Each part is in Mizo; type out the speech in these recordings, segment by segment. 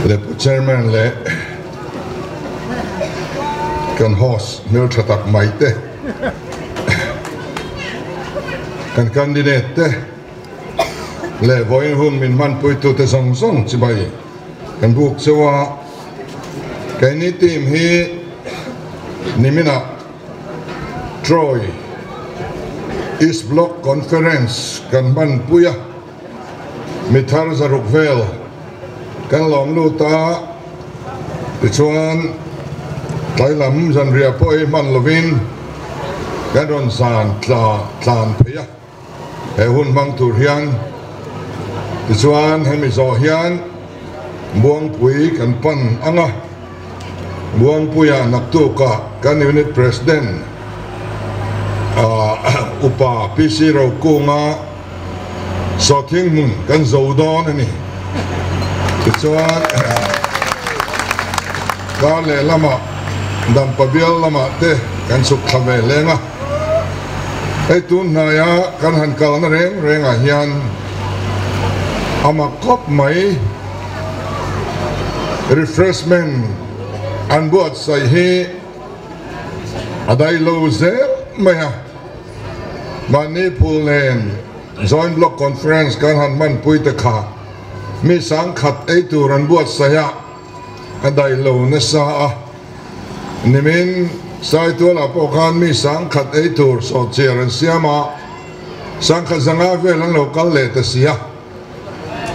Leh Pu Chairman leh kan host hmeltha tak mai te, kan candidate te leh vawiin hun min hmanpuitute zawng zawng chibai kan buk cheu a. Keini team hi niminah Troy East Block Conference kan hmanpui a. Mi thar zaruk vel kan lawm lut a, tichuan tlai lam zanriah pawh ei hman lovin kan rawn zan tla tlan phei a, he hun hmang tur hian. Tichuan hemi zawh hian Buangpui kan pan ang a, Buangpuia naktukah kan Unit President Upa PC Rokunga Sawthing hmun kan zo dawn a ni. Tichuan, kar leh lamah Dampa bial lamah te kan chhuk thla ve leng a. Hei tun hnaia kan han kalna reng rengah hian a mak khawp mai. Refreshment an buatsaih hi a dailo zel mai a. Mahni phul nen Joint Block Conference kan han hmanpui te kha mi sangkhat ei tur an buatsaih a, a daih lo nasa a. Nimin Saitualah pawh khan mi sangkhat ei tur sawhchiar an siam a, sangkhat zanga vel an lo kal leh ta si a.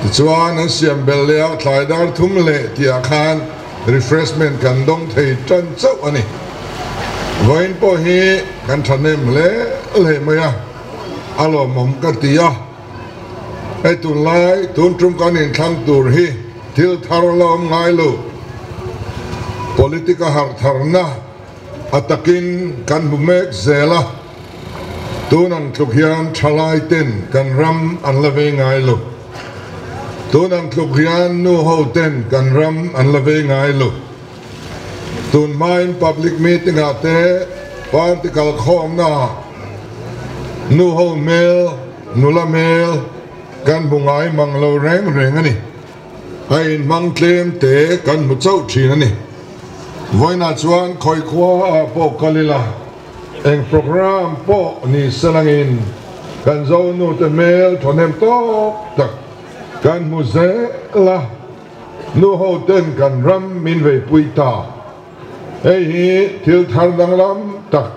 Tichuan an siam belh leh a, thlai dar thum leh tihah khan refreshment kan dawng thei tan chauh a ni. Vawiin pawh hi kan thahnem hle hle mai a, a lawmawm ka ti a. Hei tunlai tun tum kan inthlang tur hi thil thar la awm ngai lo. Politic a harh tharna a takin kan hmu mek zel a. Tun ang tluk hian thalai ten kan ram an la vei ngai lo. Tun ang tluk hian nu ho ten kan ram an la vei ngai lo. Tun hmain public meeting ah te party kalkhawmna ah nu ho hmel, nula hmel kan hmu ngai mang lo reng reng a ni. A inhmang tlem te kan hmu chauh thin a ni. Vawiinah chuan khawi khua ah pawh kal ila. Eng program pawh ni se langin kan Zonute hmel thawhnem tawk tak kan hmu zel a, nu ho ten kan ram min veipui ta. Hei hi thil thar danglam tak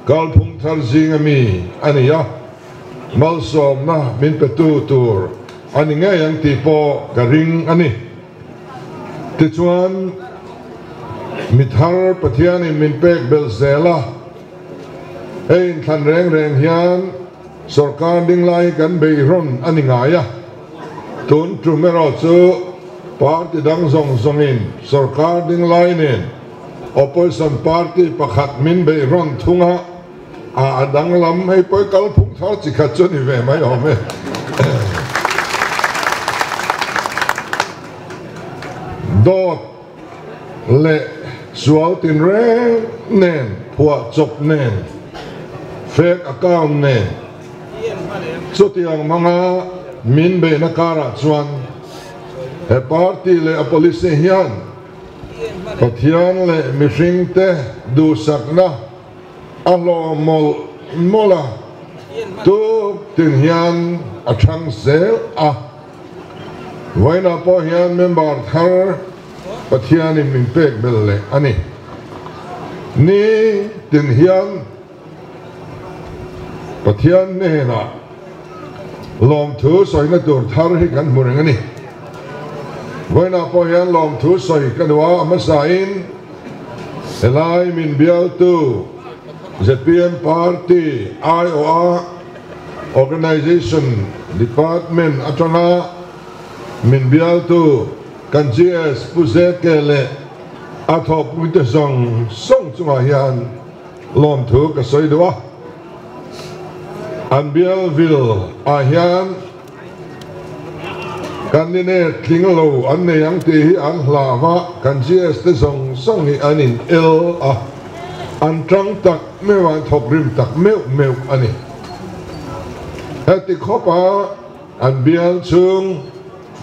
kalphung thar zinga mi a ni a, malsawmna min petu tur a ni ngei ang tih pawh ka ring a ni. Tichuan, mi thar Pathianin min pek belh zel a, hei inthlan reng reng hian sawrkar ding lai hi kan beihrawn a ni ngai a, tun tum erawh chu party dang zawng zawngin sawrkar ding lai nen opposition party pakhat min beihrawn thung a, a danglam hei pawh kalphung thar chi khat chu a ni ve mai awm e. Dawt leh sual tinreng nen, phuahchawp nen, fake account nen chutiang hmanga min beihna karah chuan he party leh a policy hian Pathian leh mihringte duhsakna A hlawh mawlh mawlh a, tuk tin hian a chhang zel a. Vawiinah pawh hian member thar Pathianin min pek belh leh a ni. Ni tin hian Pathian hnenah lawmthu sawina tur thar hi kan hmu reng a ni. Vawiinah pawh hian lawmthu sawi ka duh a, a hmasain, Helai min bialtu zpm Party aiawha Organisation Department atanga min bialtu kan GS Pu ZK leh a thawhpuite zawng zawng chungah hian lawmthu ka sawi duh a. An bial vil ah hian Candidate tling lo an nei ang tih hi an hlau a, kan GS te zawng zawng hi an in el a, an tang tak meuh a, an thawk rim tak meuh meuh a ni. Heti khawpa an bial chhung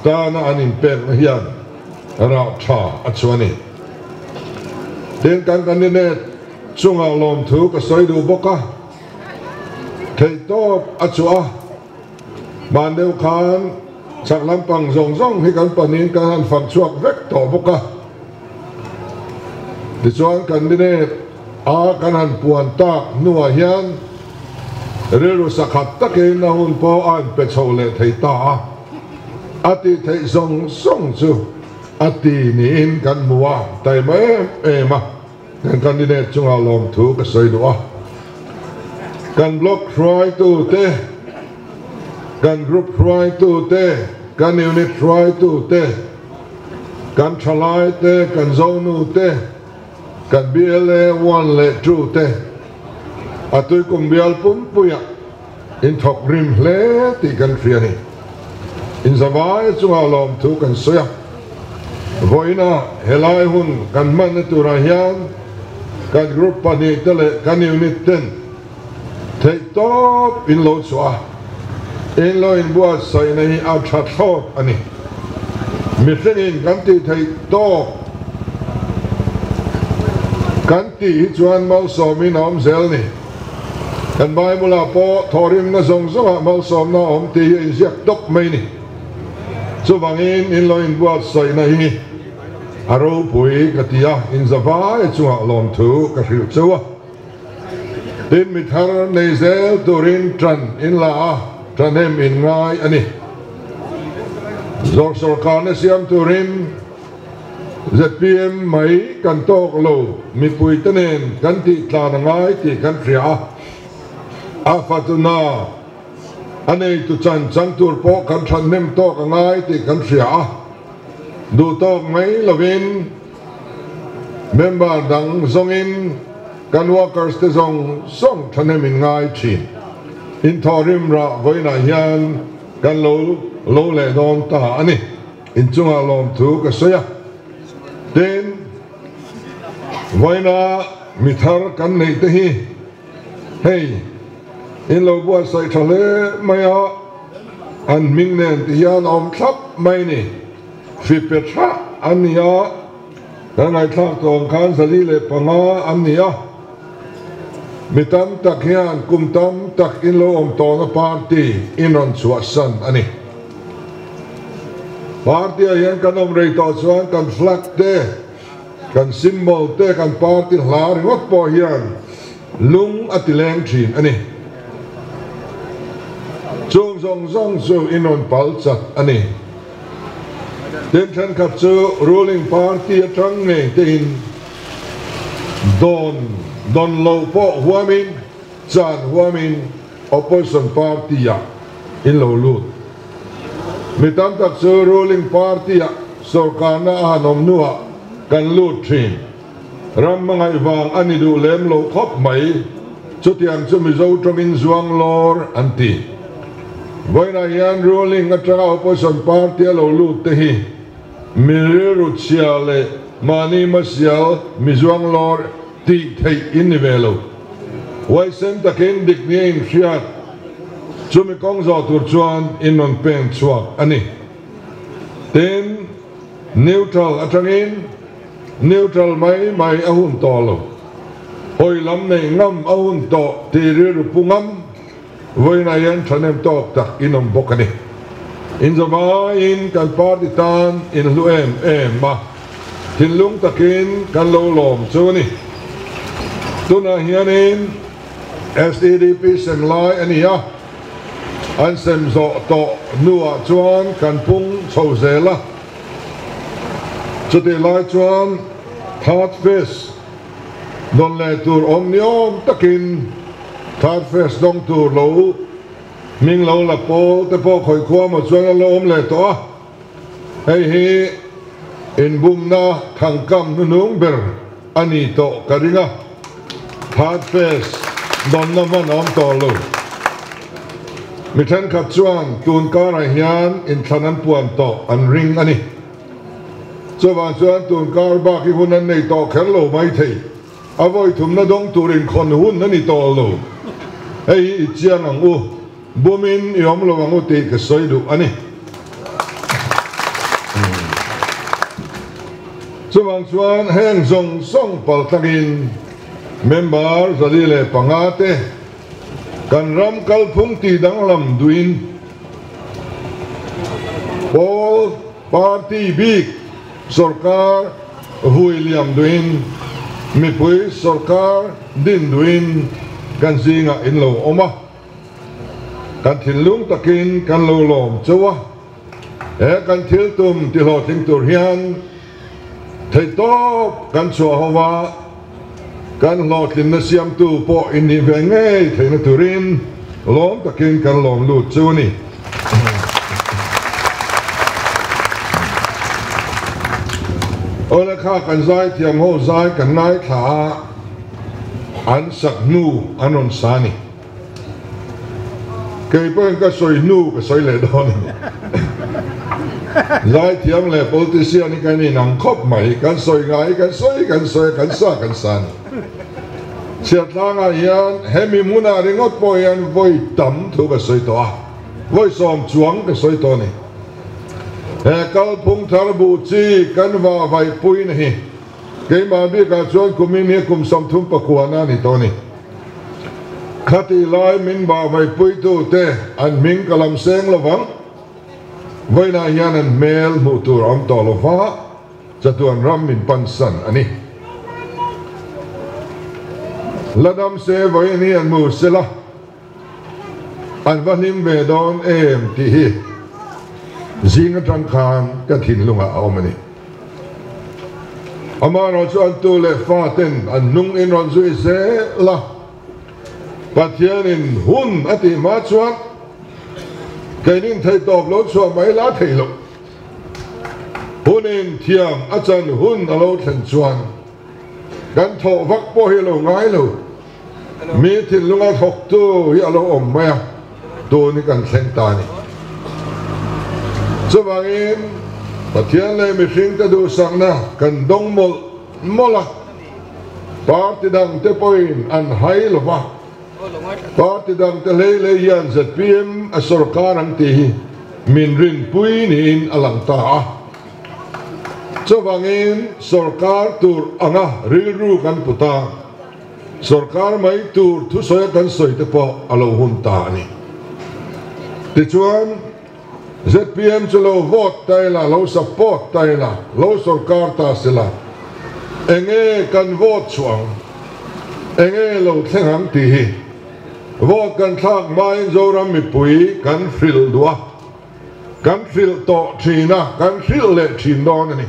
tana an inpekna hian. rah tha a chhuah a ni. Tin, kan candidate chungah lawmthu ka sawi duh bawk a, theihtawp a chhuah a, hman deuh khan chhak lampang zawng zawng hi kan panin kan han fak chhuak vek tawh bawk a. Tichuan candidate a kan han puan tak hnuah hian rilru sakhat takin a hun pawh a inpe chho leh thei ta a, a tih theih zawng zawng chu a ti niin kan hmu a, taima em em a, kan candidate chungah lawmthu ka sawi duh a. Kan block hruaitute, kan group hruaitute, kan unit hruaitute, Kan thalai te, kan zonu te, kan BLA one leh two te a tuikum bial pumpuiah in thawk rim hle tih kan hria a ni. Inzavai chungah lawmthu kan sawi a, vawiina helai hun kan hmanna turah hian kan group pahnihte leh kan unit ten Theih tawp in lo chhuah a, in lo inbuatsaihna hi a tha thlawt a ni. Mihringin kan tih theih tawk kan tih hi chuan malsawmin a awm zel ni. Kan Bible-ah pawh thawhrimna zawng zawngah malsawmna a awm tih hi a inziak tawp mai ni. Chuvangin in lo inbuatsaihna hi a ropui ka ti a, inzavai chungah lawmthu ka hrilh cheu a. Tin, mi thar nei zel turin ṭan in la a, ṭahnem in ngai a ni. Zawrh sawrkarna siam turin zpm mai kan tawk lo, mipuite nen kan tih tlan a ngai tih kan hria a, a fatuna a neitu chan chang tur pawh kan ṭhahnem tawk a ngai tih kan hria a, duh tawk mai lovin, Member dang zawngin kan workers te zawng zawng thahnem in ngai thin. Inthawhrim rah vawiinah hian kan lo lo leh dawn ta a ni. Inchungah lawmthu ka sawi a. Tin, vawiina mi thar kan neih te hi hei in lo buatsaih tha hle mai a, an hming nen ti hian a awm thlap mai ni. Hripe tha an ni a, kan ngaihthlak tawh ang khan 405 an ni a. Mi tam tak hian kum tam tak in lo awm tawhna party in rawn chhuahsan a ni. Party ah hian kan awm rei tawh chuan kan flag te, kan symbol te, kan party hla ringawt pawh hian lung a ti leng thin a ni. Chung zawng zawng chu in rawn pal chat a ni. Tin thenkhat chu ruling party atang ngei tein dawn dawn lo pawh huamin chan huamin opposition party ah in lo lut. Mi tam tak chu ruling party ah sawrkarna a han awm hnuah kan lut thin. Ram hmangaih vang a ni duh lem lo khawp mai, chutiang chu Mizo tawngin zuang lawr an ti. Vawiinah hian ruling atanga opposition party a lo lut te hi mi rilru chhia leh mahni hmasial mi zuang lawr tih theih in ni ve lo. Huaisen takin dik nia inhriat chumi kawng zawh tur chuan in rawn peng chhuak a ni. Tin, neutral atangin Neutral mai mai a hun tawh lo. Hawi lam neih ngam a hun tawh tih rilru pu ngam vawiinah hian thahnem tawk tak in awm bawk a ni. Inzawmaiin kan party tan in hlu em em a, thinlung takin kan lo lawm chu a ni. Tunah hianin SEDP sem lai a ni a, an sem zawh tawh hnuah chuan kan pung chho zel a. Chutih lai chuan third phase dawn leh tur awm ni awm takin third phase dawng tur lo hming lo la pawl te pawh khawi khua maw chuan an lo awm leh tawh a, hei hi inbumna thangkam hnuhnung ber a ni tawh ka ring a, third phase dawnna hman a awm tawh lo. Mi thenkhat chuan tun karah hian inthlan an puan tawh an ring a ni. Chuvang chuan tun kar bak hi hun an nei tawh kher lo mai thei. A vawi thumna dawng tur inkhawn hun a ni tawh lo. Hei hi i chiang ang u, bumin i awm lo ang u tih ka sawi duh a ni. Chuvang chuan heng zawng zawng pal takin member 405 te kan ram kalphung tih danglam duhin pawl party bik sorkar vui liam duhin mipui sorkar din duhin kan zingah in lo awm a, kan thinlung takin kan lo lawm chauh a. He kan thil tum tihlawhtling tur hian theihtawp kan chhuah ho a, kan hlawhtlinna siamtu pawh in nih ve ngei theihna turin lawm takin kan lawm lut chu a ni. Awle kha kan zaithiam ho zai kan ngaithla a, an sak hnu an rawn sa a ni. Kei pawhin ka sawi hnu ka sawi leh dawn a ni. Zaithiam leh politician hi kan inang khawp mai, kan sawi ngai kan sawi kan sawi a, kan sa kan sa a ni. Chhiatlangah hian hemi hmunah ringawt pawh hian vawi tam thu ka sawi tawh a, vawi sawm chuang ka sawi tawh a ni. He kalphung thar buh chi kan va vaihpuina hi Keimah bikah chuan kumin hi kum 30 pakuana a ni tawh a ni. Khatih lai min bahvaipuitute an hming ka lam seng lo vang. Vawiinah hian an hmel hmuh tur a awm tawh lo va, chatuan ram min pansan a ni. La dam se vawiin hi an hmu sela. An va hlim ve dawn em tih hi zing atang khan ka thinlungah a awm a ni. Amaherawh chu an tu leh fa ten an hnung in rawn zui zel a, Pathianin hun a tih hma chuan keinin theihtawp lo chhuah mai la theih loh. Hunin thiam a chan hun a lo thlen chuan kan thawh vak pawh hi a lo ngai lo. Mi thinlunga thawktu hi a lo awm mai a, tun hi kan thleng ta a ni. Chuvangin Pathian leh mihringte duhsakna kan dawng mawlh mawlh a, party dangte pawhin an hai lo va, party dangte hlei hlei hian zpm a sorkar ang tih hi min rinpui niin a lang ta a. Chuvangin sorkar tur anga rilru kan put a. Sorkar mai tur thusawi a kan sawi te pawh a lo hun ta a ni. Tichuan, zpm chu lo vote ta ila, lo support ta ila, lo sorkar ta sela, enge kan vote chhuah ang, enge lo thleng ang tih hi vote kan thlak hmain Zoram mipui kan hrilh duh a, kan hrilh tawh thin a, kan hrilh leh thin dawn a ni.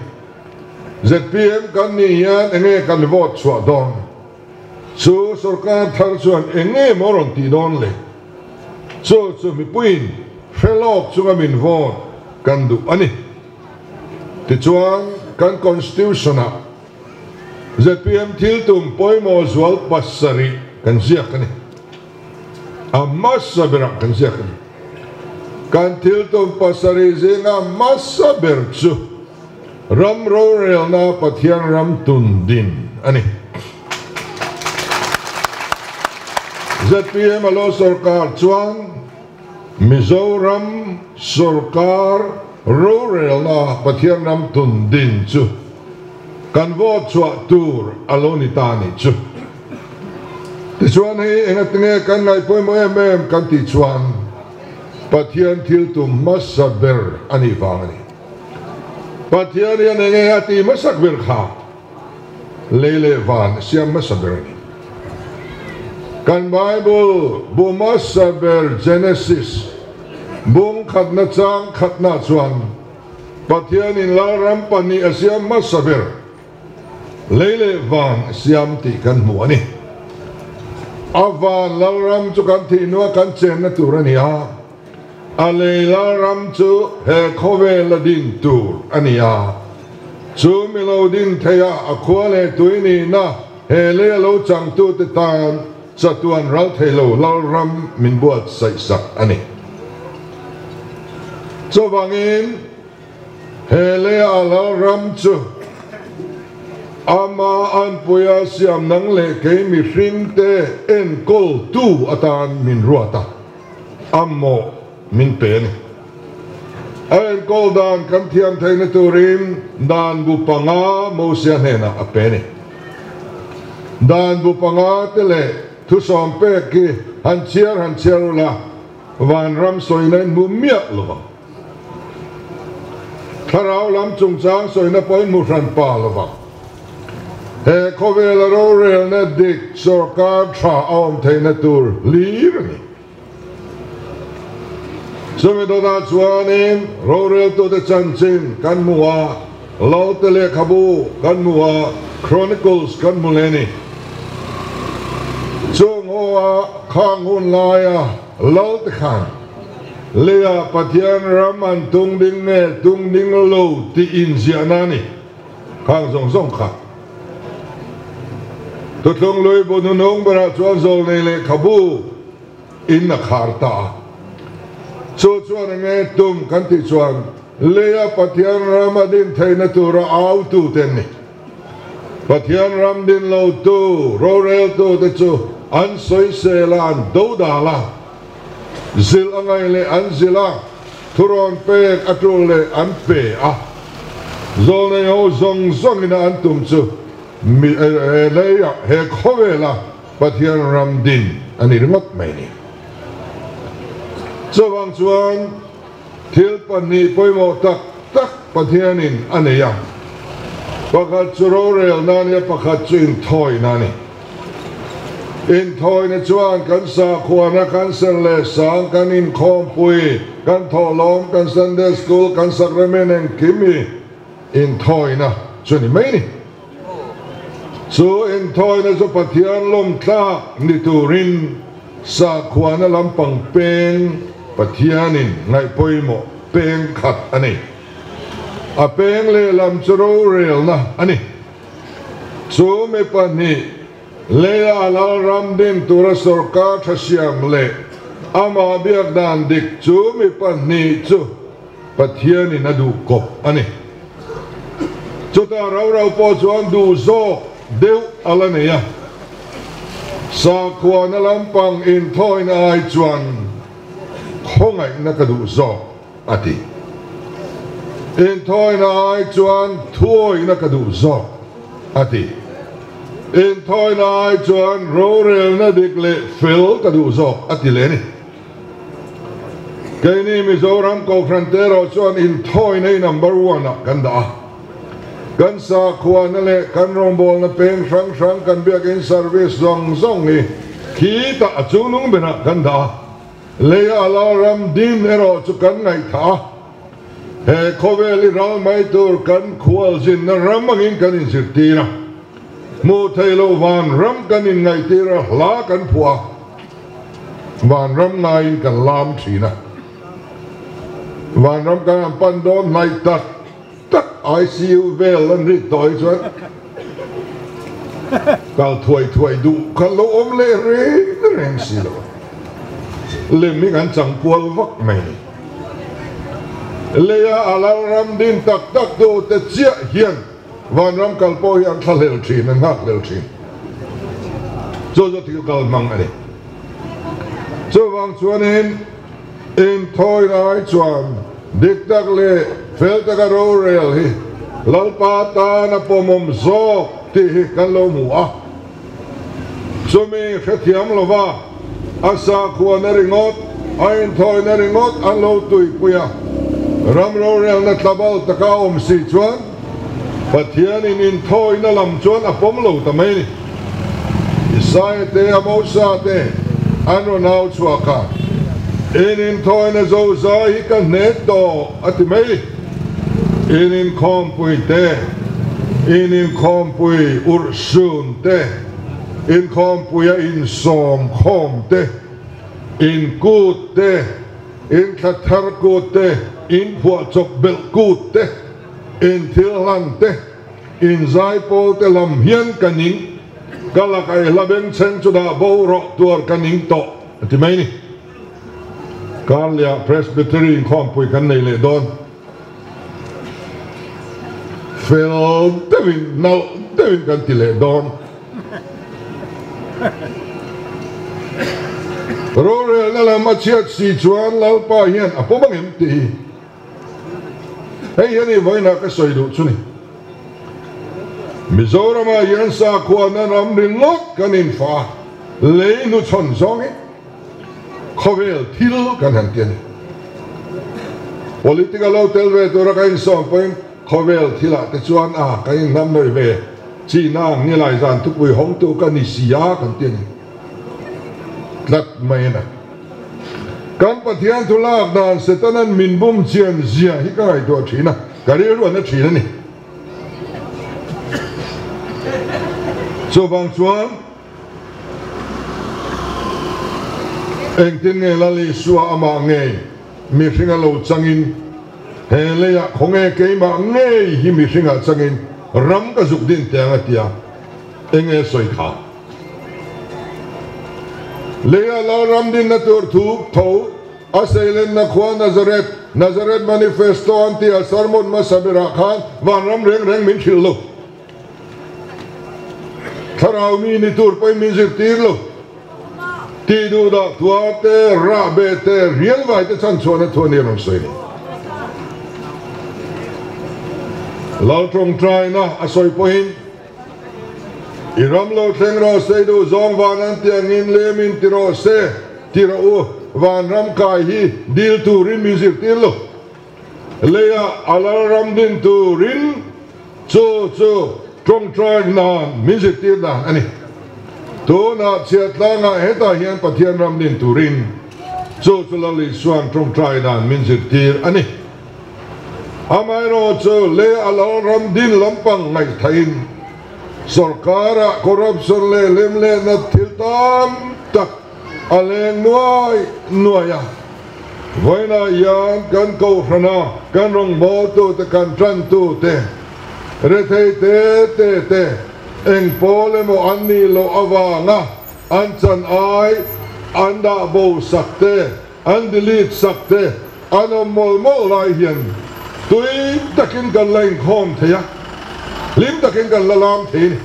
Zpm kan nih hian enge kan vote chhuah dawn? Chu sorkar thar chuan enge maw rawn tih dawn le? Chu chu mipuiin hre lawk chunga min vote kan duh a ni. Tichuan kan constitution-ah zpm thil tum pawimawh zual pasarih kan ziak a ni. A hmasa berah kan ziak a ni. Kan thil tum pasarih zinga hmasa ber chu Ram rorelna Pathian ram tun din a ni. Zpm a lo sorkar chuan Mizoram sorkar rorelna Pathian ram tun din chu kan vote chhuah tur a lo ni ta nih chu. Tichuan hei engatinge kan ngaih pawimawh em em kan tih chuan Pathian thil tum hmasa ber a nih vang a ni. Pathian hian enge a ti hmasak ber kha lei leh van siam hmasa ber a ni. Kan Bible bu hmasa ber Genesis bung khatna chang khatna chuan Pathianin Lalram pahnih a siam hmasa ber lei leh van siam tih kan hmu a ni. A van Lalram chu kan thih hnua kan chenna tur a ni a. A lei lalram chu he khawvel a din tur a ni a, chu mi lo din theia a khua leh tui nihna he lei a lo changtute tan chatuan ral thei lo lalram min buatsaih sak a ni. Chuvangin he leia a lalram chu ama anpuia siam nang leh kei mihringte enkawltu atan min ruat a. A mawh min pe a ni. A enkawl dan kan thiam theihna turin dan bu panga Mosia hnenah a pe a ni. Dan bu panga te leh thusawm pek hi han chhiar han chhiar ula vanram sawina in hmu miah lo vang. Thlarau lam chungchang sawina pawh in hmu hran pa lo vang. He khawvela rorelna dik sawrkar tha a awm theihna tur hlir a ni. Chumi dawtah chuanin roreltute chanchin kan hmu a, Lote lehkhabu kan hmu a, Chronicles kan hmu leh a ni. Chung haw-a khang hun laia Lote khan leiah Pathian ram an tung ding nge tung ding lo tih inziahna a ni. Khang zawng zawng kha Thuthlung lui bu hnunung berah chuan zawlnei lehkhabu in a khar ta a. Chu chuan enge tum kan tih chuan leia Pathian ram a din theihna tura autu te an ni. Pathian ram din lotu, roreltu te chu an sawisel a, an dodal a, zilh a ngaih leh an zilh a, thurawn pek a tul leh an pe a. Zawlnei ho zawng zawngin a an tum chu mi leiah he khawvela Pathian ram din a ni ringawt mai ni. Chuvang chuan thil pahnih pawimawh tak tak Pathianin a nei a, pakhat chu rorelna a ni a, pakhat chu inthawina a ni. Inthawina chuan kan sakhuana, kan ser leh sang, kan inkhawmpui, kan thawhlawm, kan Sunday School, kan sacrament engkim hi inthawina chu a ni mai a ni. Chu inthawina chu Pathian lawmtlak ni turin sakhuana lampang peng Pathianin ngaihpawimawh peng khat a ni. A peng lehlam chu rorelna a ni. Chu mi pahnih leia Lalram din tura sorkar tha siam leh amah biak dan dik chu mi pahnih chu Pathianin a duh kawp a ni. Chutah rau rau pawh chuan duh zawk deuh a la nei a, sakhuana lampang inthawina ai chuan khawngaihna ka duh zawk a ti. Inthawina ai chuan thuawihna ka duh zawk a ti. Inthawina ai chuan rorelna dik leh fel ka duh zawk a ti leh a ni. Keini Mizoram Kohhran te erawh chuan inthawina hi number one ah kan dah a. Kan sakhuana leh kan rawngbawlna peng hrang hrang kan biakin service zawng zawng hi khitah a chungnung berah kan dah a. Leia Lalram din erawh chu kan ngaihthah a. He khawvel i ral mai tur kan khualzinna ram angin kan inzirtir a. Hmuh theih loh vanram kan inngaihtir a, hla kan phuah a. Vanram ngaiin kan lam thin a, vanram kan han pan dawn hnaih tak tak ICU vel an rik tawh hi chuan kal thuai thuai duh kha lo awm leh reng reng si lo a, lem hi kan chang kual vak mai a ni. Leia a lalram din tak tak tu te chiah hian Vanram kal pawh hi an thlahlel thin, an nghakhlel thin. Chu chu thil kal hmang a ni. Chuvang chuanin inthawi lai chuan dik tak leh fel taka rorel hi Lalpa tan a pawmawm zawk tih hi kan lo hmu a. Chumi hrethiam lova a sakhuana ringawt, a inthawina ringawt an lo tuipui a, ram rorelna tlabal taka a awm si chuan Pathianin inthawina lam chuan a pawm lo ta mai a ni. Isaia te, Amosa te an rawn au chhuak a, In inthawina zozai hi ka hne tawh a ti mai. In inkhawmpui te, in inkhawmpui urhsun te, inkhawmpuia insawm khawm te, in kut te, in thla thar kut te, in phuahchawp belh kut te, in thil hlan te, in zaipawl te lam hian ka ning, ka laka i hla bengchheng chu dah bo rawh tuar ka ning tawh a ti mai a ni. Karlia Presbytery inkhawmpui kan nei leh dawn. Fel deuhin, nalh deuhin kan ti leh dawn. Rorelna lam a chhiat si chuan Lalpa hian a pawm ang em tih hi. Hei hi a ni vawiinah ka sawi duh chu ni. Mizoramah hian sakhuana ram ringawt kan infa a, lei hnuchhawn zawngin khawvel thil kan han ti a ni. Political lo tel ve tura ka insawm pawhin khawvel thilah te chuan a kan inhnamhnawih ve china ang nilai zan thupui hawngtu ka ni si a kan ti a ni tlat mai a na. Kan Pathian thu lak dan Setanan min bum chian zia hi ka ngaihtuah thin a, ka rilru a na thin a ni. Chuvang chuan engtin nge Lal Isua amah ngei mihringa lo changin he leiah khawnge keimah ngei hi mihringa changin ram ka zuk din teh ang a tia, enge sawi kha? Leia Lalram dinna tur thu tho a seilenna khua Nazareth, Nazareth Manifesto an tih a sermon hmasa berah khan vanram reng reng min hrilh lo. Thlarau mi ni tur pawhin min zirtir lo. Tih duh dah tuar te, rah beh te, rial vai te chhan chhuahna thu a ni a rawn sawi. Lal tawngtaina a sawi pawhin I ram lo thleng rawh se, duh zawng van an ti angin lem in ti rawh se, ti rawh u, van ram kai hi dil turin min zirtir lo. Leiah a lal ram din turin chu chu tawngtai nan min zirtir dan a ni. Tunah chhiatlangah hetah hian Pathian ram din turin chu chu Lal Isuan tawngtai dan min zirtir a ni. Amaherawhchu, lei a lo ram din lampang ngaihthahin sorkarah corruption leh hlimlehna thil tam tak a leng nuai nuai a. Vawiinah hian kan kohhrana kan rawngbawltute, kan tantute, rethei te te te eng pawl emaw an nih loh avanga an chan ai an dah bo sak te, An delete sak te an awm mawlh mawlh lai hian tui takin kan la inkhawm thei a, hlim takin kan la lam thei a ni.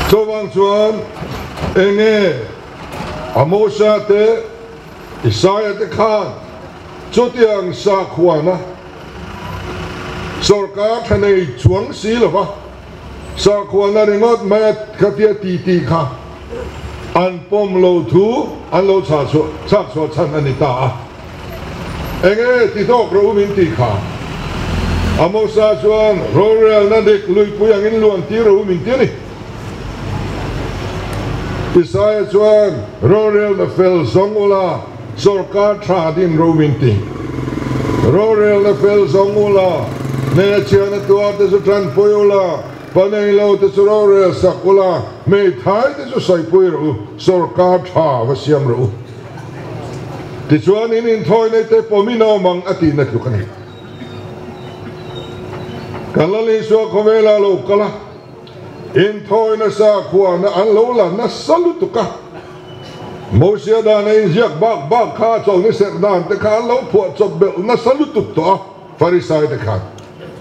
Chuvang chuan enge Amosa te Isaia te khan chutiang sakhuana sorkar tha nei chuang si lova Sakhuana ringawt mai a khatia ti tih kha an pawm lo thu an lo chhah chhuah chhak chhuah chhan a ni ta a. Enge ti tawk rawh u min tih kha? Amosa chuan rorelna dik luipui angin luan tir rawh u min ti a ni. Isaia chuan rorelna fel zawng ula sorkar tha din rawh u min ti. Rorelna fel zawng ula hmeichhia chhiana tuar te chu tanpui ula, pa nei lo te chu rorel sak ula, hmeithai te chu sawipui rawh u, sorkar tha va siam rawh u. Tichuan in inthawi nei te pawmin a awm ang a tihna tluk a ni. Kan Lal Isua khawvela lo kal a. Inthawi nasa khuana an lo la nasa lutuk a, Mosia dana inziak bak bak kha chawlhni serh dan te kha an lo phuah chawp belh nasa lutuk tawh a, Farisai te khan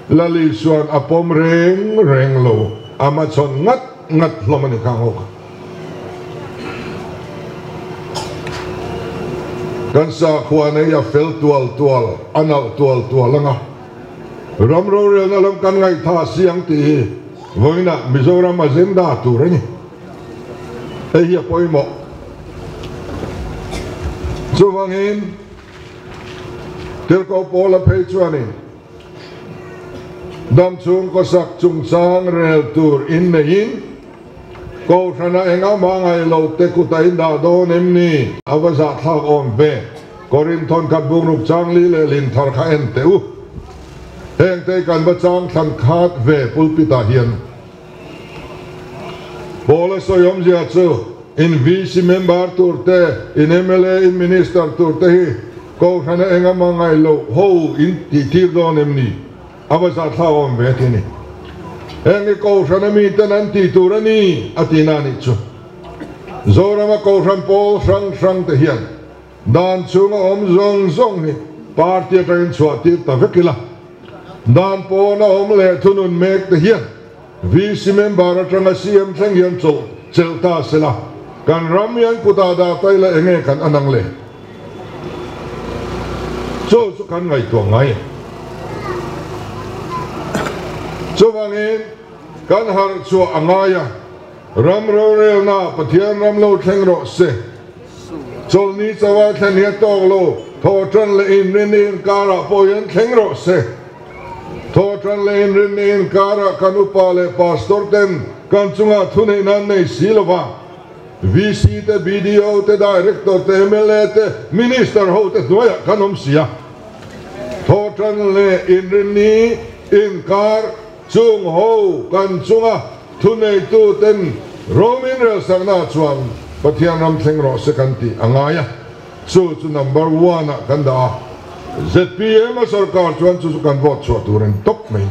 Lal Isua'n a pawm reng reng lo, a hmachhawn ngat ngat hlawm a ni kha ngawk. Kan sakhuana hi a fel tual tual, a nalh tual tual ang a. Ram rorelna lam kan ngaihthah si ang tih hi vawiinah Mizoram agenda tur a ni. Hei hi a pawimawh. Chuvangin Tirhkoh Paula phei chuanin damchhung khawsak chungchang rel tur inneihin Kohhrana engah mah ngaih lo te kut a indah dawn em ni? A va zahthlak awm ve. Korinthon khat bungruk changli leh linthar kha en teh u. Hengte kan va chang thlan khat ve pulpit ah hian. Paula sawi awmzia chu in VC member tur te, in mla, in minister tur te hi Kohhrana engah mah ngaih loh ho in tih tir dawn em ni? A va zahthlak awm ve ti ni. Heng hi Kohhran a miten an tih tur a ni a tihna a nih chu. Zorama Kohhran pawl hrang hrang te hian dan chhunga awm zawng zawng hi party atangin chhuah tir ta vek ila. Dan pawna awm leh thunun mek te hian VC member atanga CM thleng hian chawlh chelh ta sela kan ram hian kutah dah ta ila enge kan anang le? Chu chu kan ngaihtuah ngai em? Chuvangin kan harh chhuah a ngai a, ram rorelna Pathian ram lo thleng rawh se. Chawlhni chawa thlen hi a tawk lo, thawhtan leh inrinni inkarah pawh hian thleng rawh se. Thawhtan leh inrinni inkarah kan upa leh pastor ten kan chungah thuneihna an nei si lo va, VC te, BDO te, Director te, mla te, Minister ho te hnuaiah kan awm si a. Thawhtan leh inrinni inkar chung ho kan chunga thuneitu ten ro min relsakna chuan Pathian ram thleng rawh se kan tih a ngai a, chu chu number one ah kan dah a, zpm a sorkar chuan chu chu kan vote chhuah tur an tawp mai ni.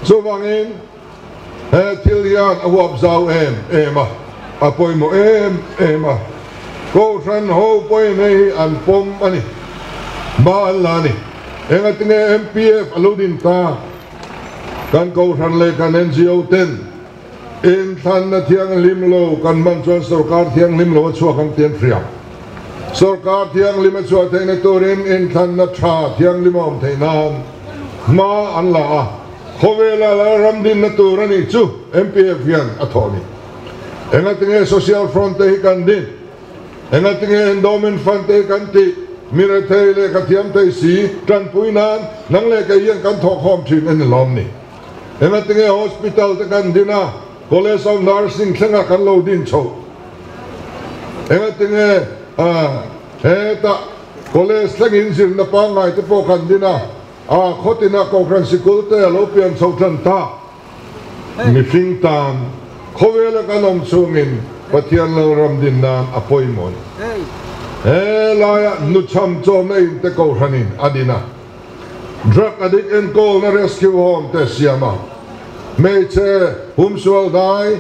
Chuvangin he thil hian a huap zau em em a, a pawimawh em em a, Kohhran ho pawhin hei hi an pawm a ni, hma an la a ni. Engatinge MPF a lo din ta? Kan Kohhran leh kan NGO ten inthlanna thianghlim lo kan hman chuan sorkar thianghlim lo a chhuak ang tih an hria. Sorkar thianghlim a chhuah theihna turin inthlanna tha thianghlim a awm theih nan hma an la a, khawvela lal ram dinna tur a nih chu MPF hian a thawh a ni. Engatinge Social Front te hi kan din? Engatinge Endowment Fund te hi kan tih? Mi rethei leh ka thiam thei si, tanpui nan nang leh kei hian kan thawhkhawm thin a ni lawm ni? Engatinge Hospital te kan din a, College of Nursing thlenga kan lo din chhoh? Engatinge hetah College thlengin zirna pangngai te pawh kan din a, a khawtinah Kohhran sikul te a lo pian chho tan ta? Mihring tan khawvela kan awm chungin Pathian Lalram din nan a pawimawh a ni. He laia nuchham chawmna in te Kohhranin a din a, drug addict enkawlna rescue home te siam a, hmeichhe humsual dai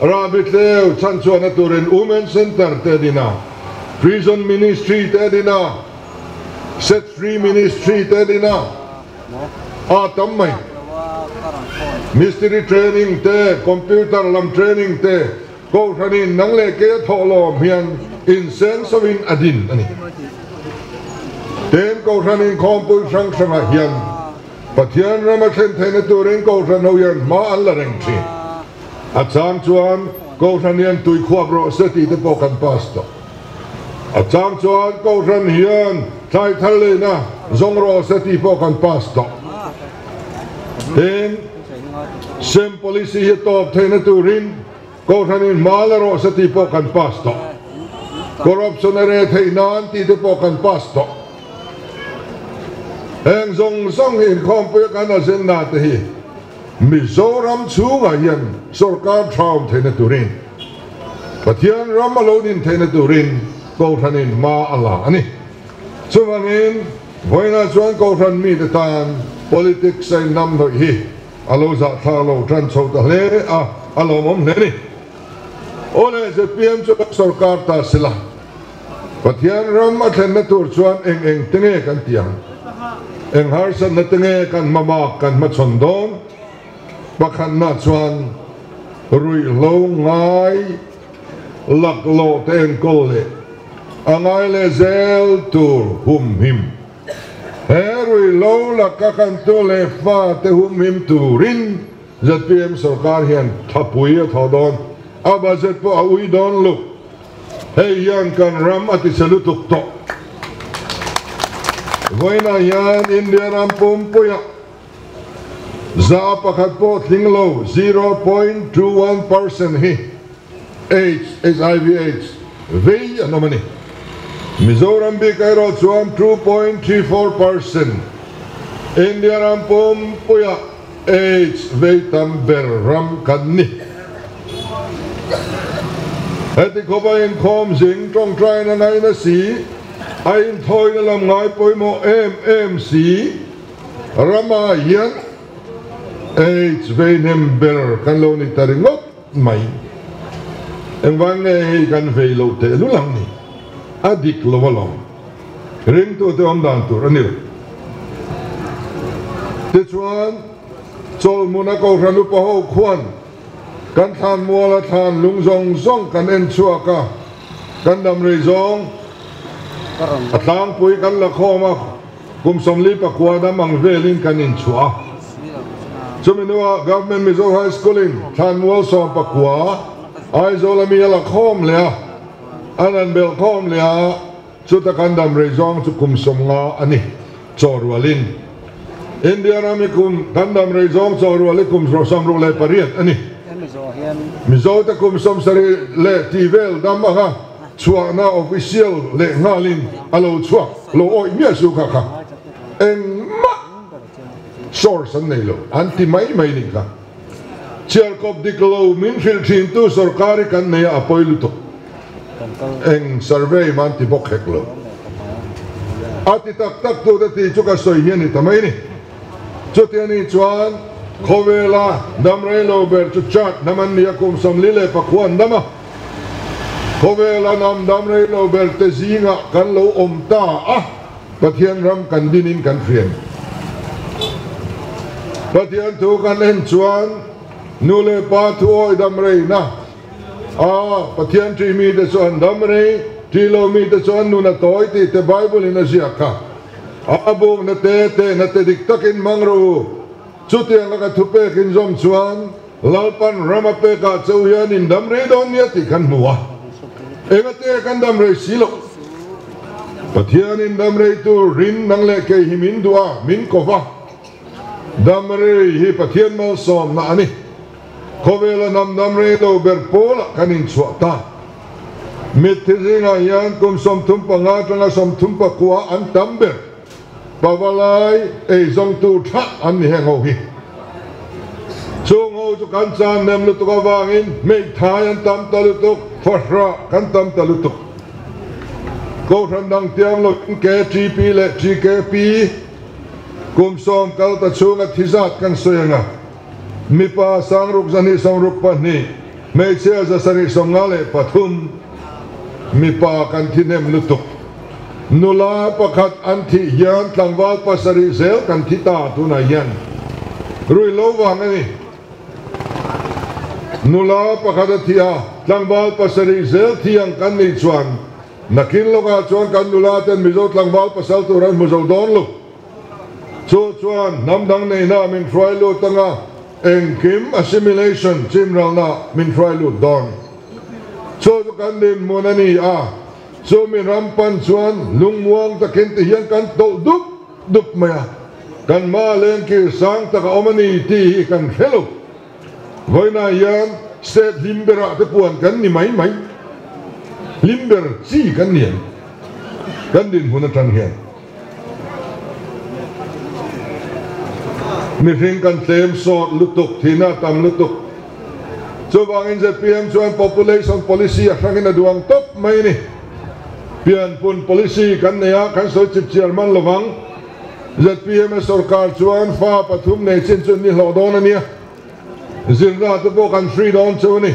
rahbi tleu chhanchhuahna turin Women Centre te a din a, Prison Ministry te a din a, Set Free Ministry te a din a, a tam mai. Mistiri training te, computer lam training te, Kohhranin nang leh kei a thawh lawm hian inseng sovin a din a ni. Tin, Kohhran inkhawmpui hrang hrangah hian Pathian ram a thlen theihna turin Kohhran ho hian hma an la reng thin. A chang chuan Kohhran hian tui khuap rawh se tih te pawh kan pass tawh. A chang chuan Kohhran hian thlai thar leina zawng rawh se tih pawh kan pass tawh. Tin, sem policy hi tawp theihna turin Kohhranin hma la rawh se tih pawh kan pass tawh. Corruption a reh theih nan tih te pawh kan pass tawh. Heng zawng zawng hi inkhawmpuia kan agenda te hi Mizoram chhungah hian sorkar tha awm theihna turin, Pathian ram a lo din theihna turin Kohhranin hma a la a ni. Chuvangin vawiinah chuan Kohhran mite tan politics a innamhnawih hi a lo zahthlak lo tan chho ta hle a, a lawmawm hle a ni. Aw le, zpm chu kan sorkar ta sila, Pathian ram a thlenna tur chuan eng eng te nge kan tih ang? Eng harsatna te nge kan hmabak kan hmachhawn dawn? Pakhatna chuan ruihhlo ngai laklawh te enkawl leh a ngai leh zel tur humhim. He ruihhlo laka kan tu leh fate humhim turin zpm sorkar hian thapui a thawh dawn, a budget pawh a ui dawn luk. Hei hian kan ram a tichhe lutuk tawh. Vawiinah hian India ram pumpuiah 1% pawh tling lo, 0.21%, hi AIDS, HIV AIDS, vei an awm a ni. Mizoram bik erawh chuan 2.34%, India ram pumpuiah AIDS vei tam ber ram kan ni. Heti khawp a inkhawm zing tawngtaina ngaina si, a inthawina lam ngai pawimawh em em si ramah hian AIDS vei hnem ber kan lo ni ta ringawt mai. Engvang nge hei kan vei loh tehlul ang ni? A dik lo alawm. Ringtute awm dan tur a ni lo. Tichuan, Chawlhmuna Kohhran upa ho khuan kan thlan muala thlan lung zawng zawng kan en chhuak a. Kan dam rei zawng a tlangpui kan la khawm a, kum 49 dam ang velin kan inchhuah a. Chumi hnuah Government Mizo High School in thlanmual 19 Aizawl ami a la khawm leh a, an han belh khawm leh a, chuta kan dam rei zawng chu kum 50 a ni chaw rualin. India ram hi kum kan dam rei zawng chaw rual hi kum 68 a ni. Mizote kum 70 leh tih vel dam anga chhuahna official leh nghalin a lo chhuak lo awih miah su kha kha engmah source an nei lo an ti mai mai nih kha. Chiarkawp dik lo min hrilh thintu sorkar hi kan nei a a pawi lutuk. Eng survey mah an ti bawk hek lo. A ti tak tak tute tih chu ka sawi hi a ni ta mai ni. Chuti anih chuan khawvela dam rei lo ber chu Chad hnam an ni a, kum 49 an dam a. Khawvela hnam dam rei lo ber te zingah kan lo awm ta a, Pathian ram kan dinin kan hriam. Pathian thu kan en chuan nu leh pa thu awi dam reina a, Pathian ṭih mite chu an dam rei, ṭih lo mite chu an nun a tawi tih te Bible in a ziak kha. A bukna te tehna te dik takin hmang rawh u. Chutiang laka thupek inzawm chuan Lalpan ram a pekah cheu hian in dam rei dawn nia tih kan hmu a. Engate kan dam rei si loh. Pathianin dam rei tur rin nang leh kei hi min duh a, min ko va. Dam rei hi Pathian malsawmna a ni. Khawvela hnam dam rei lo ber pawlah kan inchhuah ta. Mitthi zingah hian kum 35 atanga 39 an tam ber. Pavalai eizawngtu tha an ni heng ho hi. Chung ho chu kan chan nem lutuk avangin hmeithai an tam ta lutuk, fahrah kan tam ta lutuk. Kohhran dang tiang lovin KTP leh TKP kum 10 kal ta chhunga thi zat kan sawi ang a. Mipa 6262, hmeichhia 753, mipa kan thi hnem lutuk. Nula pakhat an thih hian tlangval 7 zel kan thi ta tunah hian rui lo vang a ni. Nula pakhat a thi a, tlangval 7 zel thi ang kan nih chuan nakin lawkah chuan kan nula ten Mizo tlangval pasal tur an hmu zo dawn lo. Chu chuan hnam dang neihna min hruai lut anga engkim assimilation chimralna min hruai lut dawn. Chu chu kan dinhmun a ni a, chu mi ram pan chuan lungmuang takin ti hian kan tawlh dup dup mai a, kan hma lengkir sang tak a awm a ni tih hi kan hre lo. Vawiinah hian state hlim berah te puan kan ni mai mai, hlim ber chi kan ni ang kan dinhmun atang hian. Mihring kan tlem sawt lutuk, thihna a tam lutuk. Chuvangin zpm chuan population policy a hrangin a duang tawp mai a ni. Pianpun policy kan nei a, kan sawi chip chiar man lovang. Zpm a sorkar chuan fa pathum nei chin chu ni hlawh dawn a nia. Zirna te pawh kan free dawn chu a ni.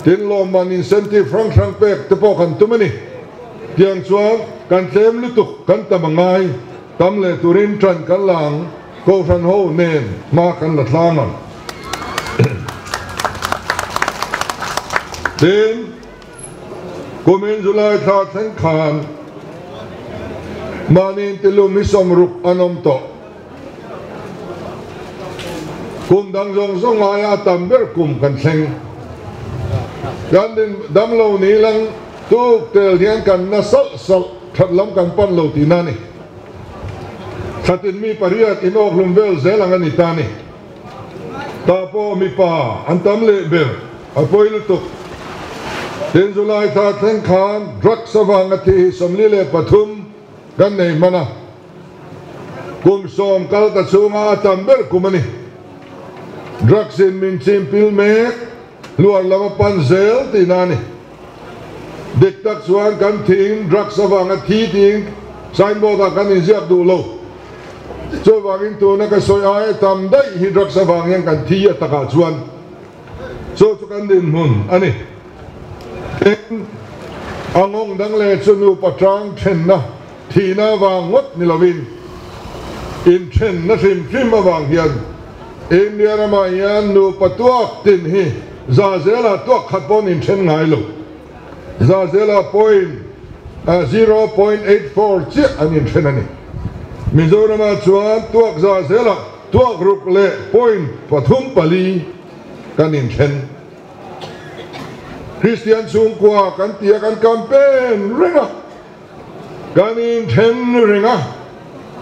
Tin lawmman incentive hrang hrang pek te pawh kan tum a ni. Tiang chuan kan tlem lutuk kan tam a ngai, tam leh turin tan kan la ang, Kohhran ho nen hma kan la tlang ang. Tin, kumin July thla thleng khan mahni intilum hi 60 an awm tawh. Kum dang zawng zawng aia a tam ber kum kan thleng. Kan damlo ni lang tuk tel hian kan na salh salh that lam kan pan lo tihna a ni. Thlatin mi pariat inawkhlum vel zel ang a ni ta a ni. Tah pawh mipa an tam leh ber a pawi lutuk. Tin July thla thleng khan drugs avanga thi hi 43 kan nei hman a. Kum 10 kal ta chhunga a tam ber kum a ni. Drugs in min chim pil mek, hluar lam a pan zel tihna a ni. Dik tak chuan kan thiin drugs avanga thi tiin signboard ah kan inziak duh lo. Chuvangin tuna ka sawi aia tam daih hi drugs avang hian kan thi a takah chuan chu chu kan dinhmun a ni. Tin, a nghawng dang leh chu nupa tang thenna Thihna avang ngawt ni lovin inthenna hrim hrim avang hian India ramah hian nupa tuak tin hi za zelah tuak khat paw'n inthen ngai lo. Zazela point 0.84 chiah an inthen a ni. Mizoramah chuan tuak Zazela tuak ruk leh point pathum pali kan inthen. Kristian chhungkua kan ti a, kan campaign reng a, kan inthen reng a,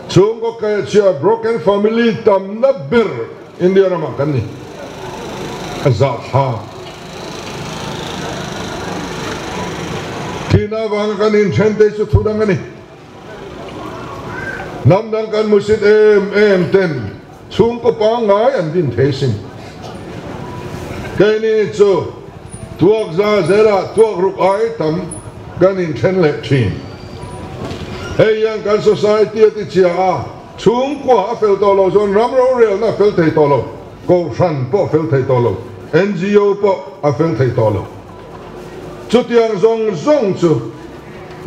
chhungkaw kaichhia broken family tamna ber India ramah kan ni. A zahthlak. Thihna avanga kan inthen te chu thu dang a ni. Hnam dang kan musit em em ten chhungkaw pangngai an din thei sin. Keini chu tuak za zelah tuak ruk ai tam kan inthen leh thin. Hei hian kan society a tichhia a, chhungkua a fel tawh lo chuan ram rorelna a fel thei tawh lo, kohhran pawh a fel thei tawh lo, NGO pawh a fel thei tawh lo. Chutiang zawng zawng chu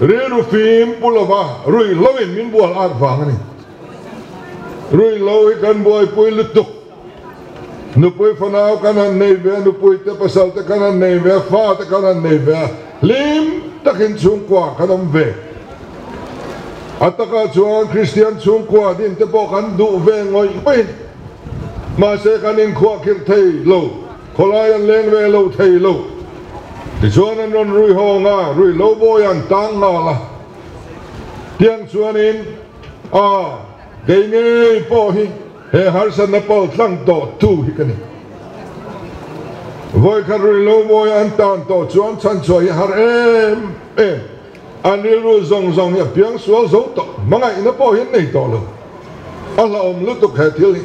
rilru fim pu lova ruihhloin min bual at vang a ni. Ruihhlo hi kan buaipui lutuk. Nupui fanau kan han nei ve a, nupui te pasal te kan han nei ve a, fa te kan han nei ve a, hlim takin chhungkua kan awm ve. A takah chuan Kristian chhungkua din te pawh kan duh ve ngawih ngawih. Mahse kan inkhuahkhirh thei lo. Khawlai an leng ve lo thei lo. Tichuan an rawn rui hawng a, rui lo bawi an tang nghal a. Tiang chuanin a kei ngei pawh hi he harsatna pal tlang tawh tu hi ka ni. Vawikhat rui lo bawi an tan tawh chuan chhanchhuah hi har em em. An rilru zawng zawng hi a piang sual zo tawh, hmangaihna pawh hi an nei tawh lo. A hlauhawm lutuk he thil hi.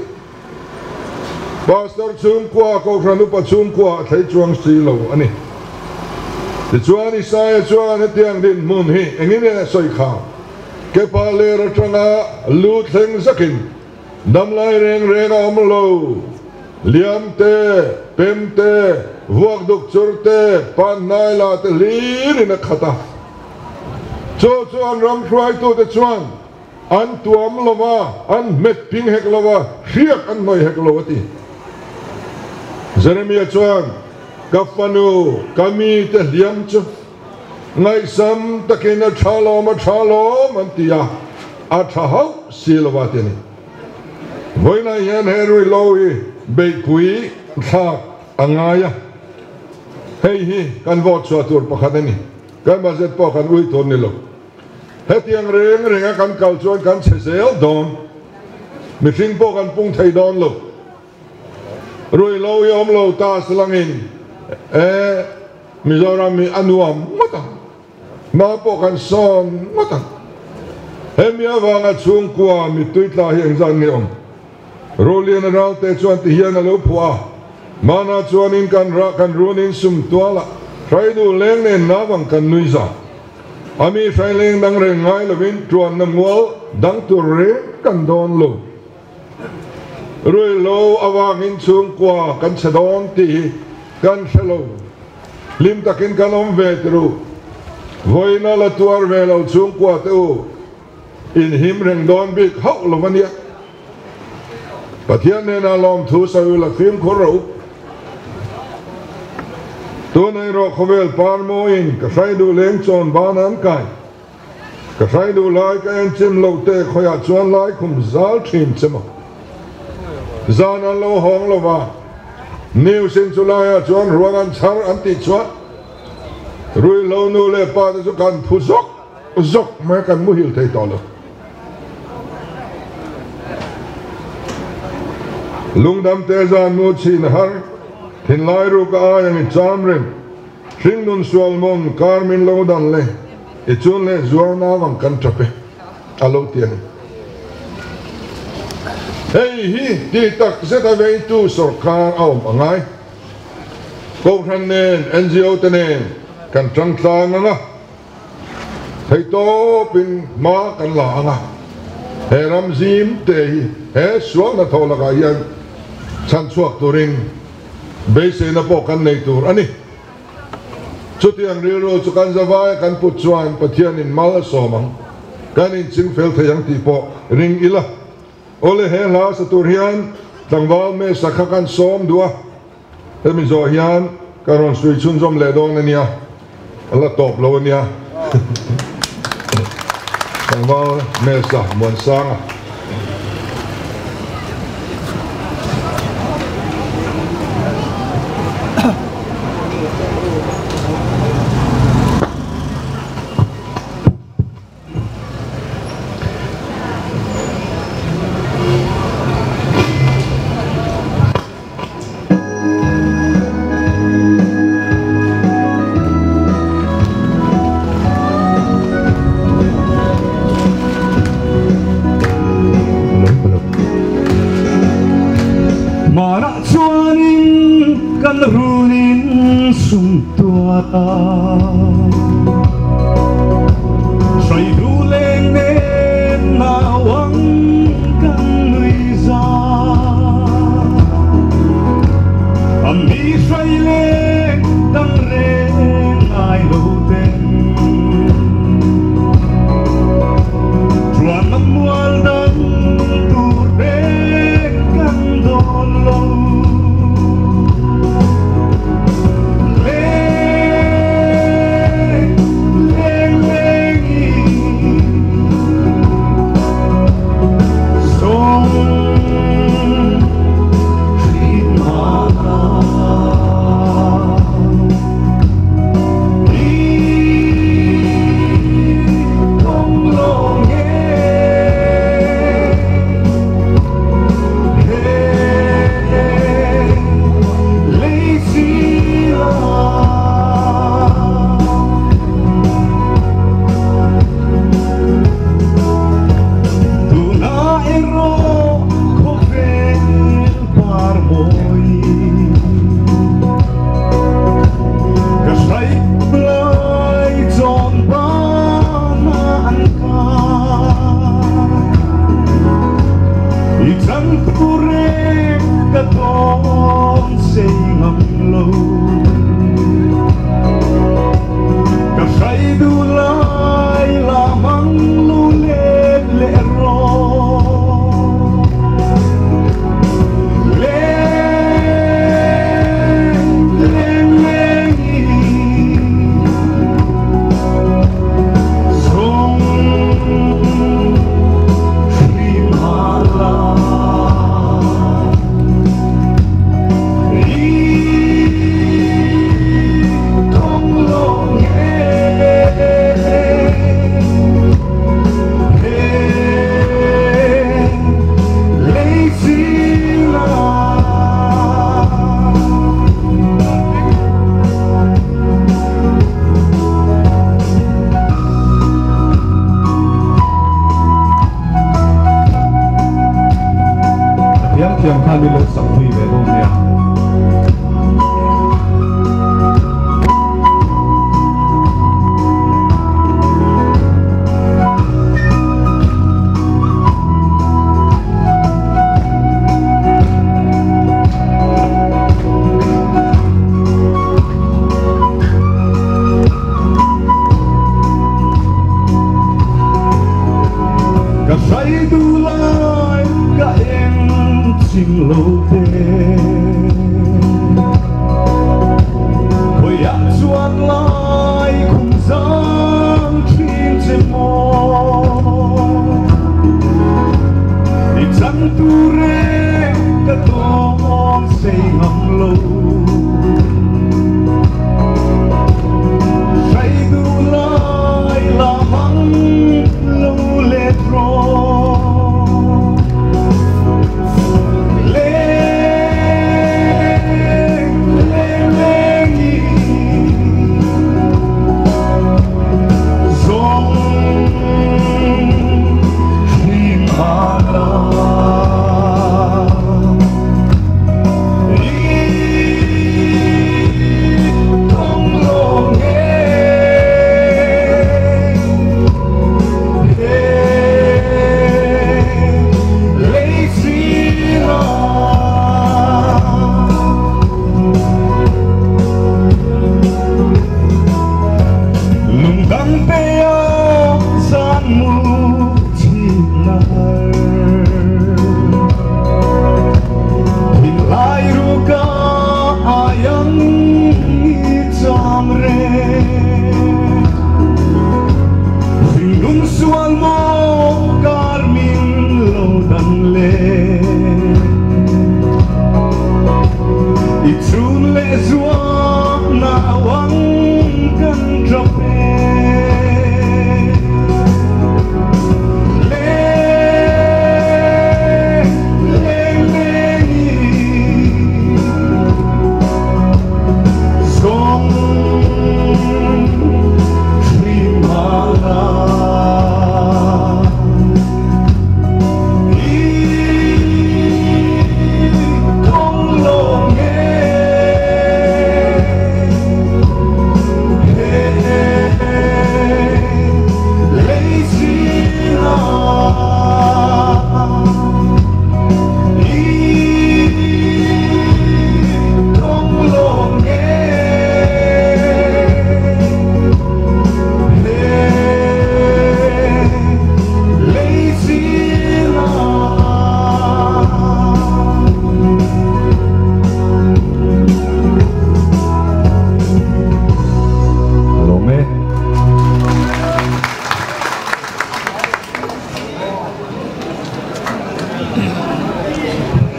Pastor chhungkua, Kohhran upa chhungkua a thlei chuang si lo a ni. Tichuan Isaia chuan hetiang dinhmun hi engin nge a sawi kha? Kepa ler atanga lu thleng zakin damlai reng reng a awm lo. Liam te, pem te, vuak duk chur te, pan hnai la te hlirin a khat a. Chu chu an ram hruaitute chuan An tuam lo va, an hmet ping hek lo va, hriak an hnawih hek lo, a ti. Jeremia chuan, Ka fanu, ka mite hliam chu ngaihsam takin a tha lawm, a tha lawm, an ti a, a tha hauh si lo va, a ti a ni. Vawiinah hian he ruihhlo hi beihpui thlak a ngai a, hei hi kan vote chhuah tur pakhat a ni. Kan budget pawh kan ui tur ni lo. Hetiang reng renga kan kal chuan kan chhe zel dawn. Mihring pawh kan pung thei dawn lo. Ruihhlo hi awm lo ta silangin e Mizoram hi a nuam ngawt ang. Hma pawh kan sawn ngawt ang. Hemi avanga chhungkua mittui tla hi engzat nge awm? Rolian a ralte chuan ti hian a lo phuah a, Hmanah chuanin kan rah kan runin sum tualah hraidu leng nen navang kan nui za. A mi hraileng dang reng ngai lovin tuanna mual dang tur reng kan dawn lo. Ruihhlo avangin chhungkua kan chhe dawn tih hi kan hre lo. Hlim takin kan awm ve ti ru. Vawiina la tuar ve lo chhungkua te u. Inhim reng dawn bik hauh lo a nia. Pathian hnenah lawmthu sawi la fimkhur rawh u. Tunah erawh khawvel par mawiin ka hrai duh leng chawn ban an kai. Ka hrai duh lai ka en chim loh te khawiah chuan lai khum zal thin che maw. Zan an lo hawng lo va, news in chu laiah chuan ruang an chhar an tih chuan ruihhlo nu leh pa te chu kan phu zawk. Zawk mai kan muhil thei tawh lo. Lungdam te zan mu chhin har, thinlai ruk a ai ang i cham reng, hringnun sual mawng kar min lo dan le, i chun leh zuar nau ang kan tap e, a lo ti a ni. Hei hi ti tak zet a veitu sawrkar a awm a ngai. Kohhran nen, NGO te nen kan tang tlang ang a. Theihtawpin hma kan la ang a, he ram zim te hi he sual hnathawh lakah hian chhanchhuak turin beiseina pawh kan nei tur a ni. Chutiang rilru chu kan zavaia kan put chuan Pathianin mal a sawm ang, kan inching fel thei ang tih pawh ring ila. Awle he hla sa tur hian tlangval Mesa kha kan sawm duh a. Hemi zawh hian ka rawn sui chhunzawm leh dawn a nia. A la tawp lo ania. Tlangval Mesa Muansanga. Manah chuanin kan runin sum tuar a. Hrai du leng nen nauang kan nui za. A mi hrai leng dang reng ngai lo ten. Chuan lam mual dang tur reng kan dawn lo. Leng, leng, leng i. Song thin mana. I kawng lawng e. He lei si la. Tuna erawh khawvel par mawi. Ka hrai lai chawn bana an kai. I chan tu reng ka tawn sei ngam lo. Ka hrai du lai la mang lu let le ro. Leng, leng, leng i. Song thri ma la. I kawng lawng e. He lei si la. A thiam thiam khan min lo sak pui ve dawn nia. Ka hrai du lai ka eng chim lo te. Khoi ah chuan lai khum zang thin che maw. I chan tu reng ka tawn sei ngam lo. Hrai du lai la mang lo let ro. Leng,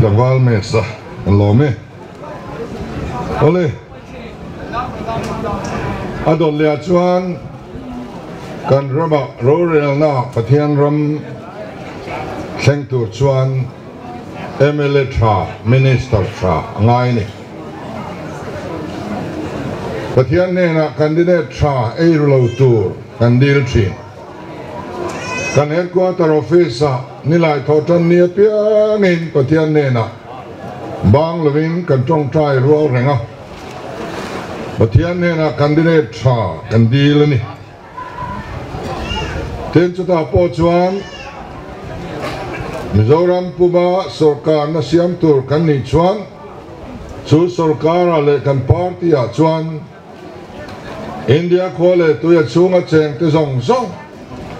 Tlangval mess a kan lawm e. Awle, a dawt leh ah chuan kan ramah rorelna Pathian ram thleng tur chuan mla tha, Minister tha a ngai a ni. Pathian hnenah candidate tha ei ru lo tur kan dil thin. Kan headquarter office ah nilai thawh tan ni apiangin Pathian hnenah bang lovin kan tawngtai rual reng a. Pathian hnenah candidate tha kan dil a ni. Tin chutah pawh chuan Mizoram puma sawrkarna siam tur kan nih chuan chu sawrkarah leh kan party ah chuan India khua leh tuia chhunga chengte zawng zawng,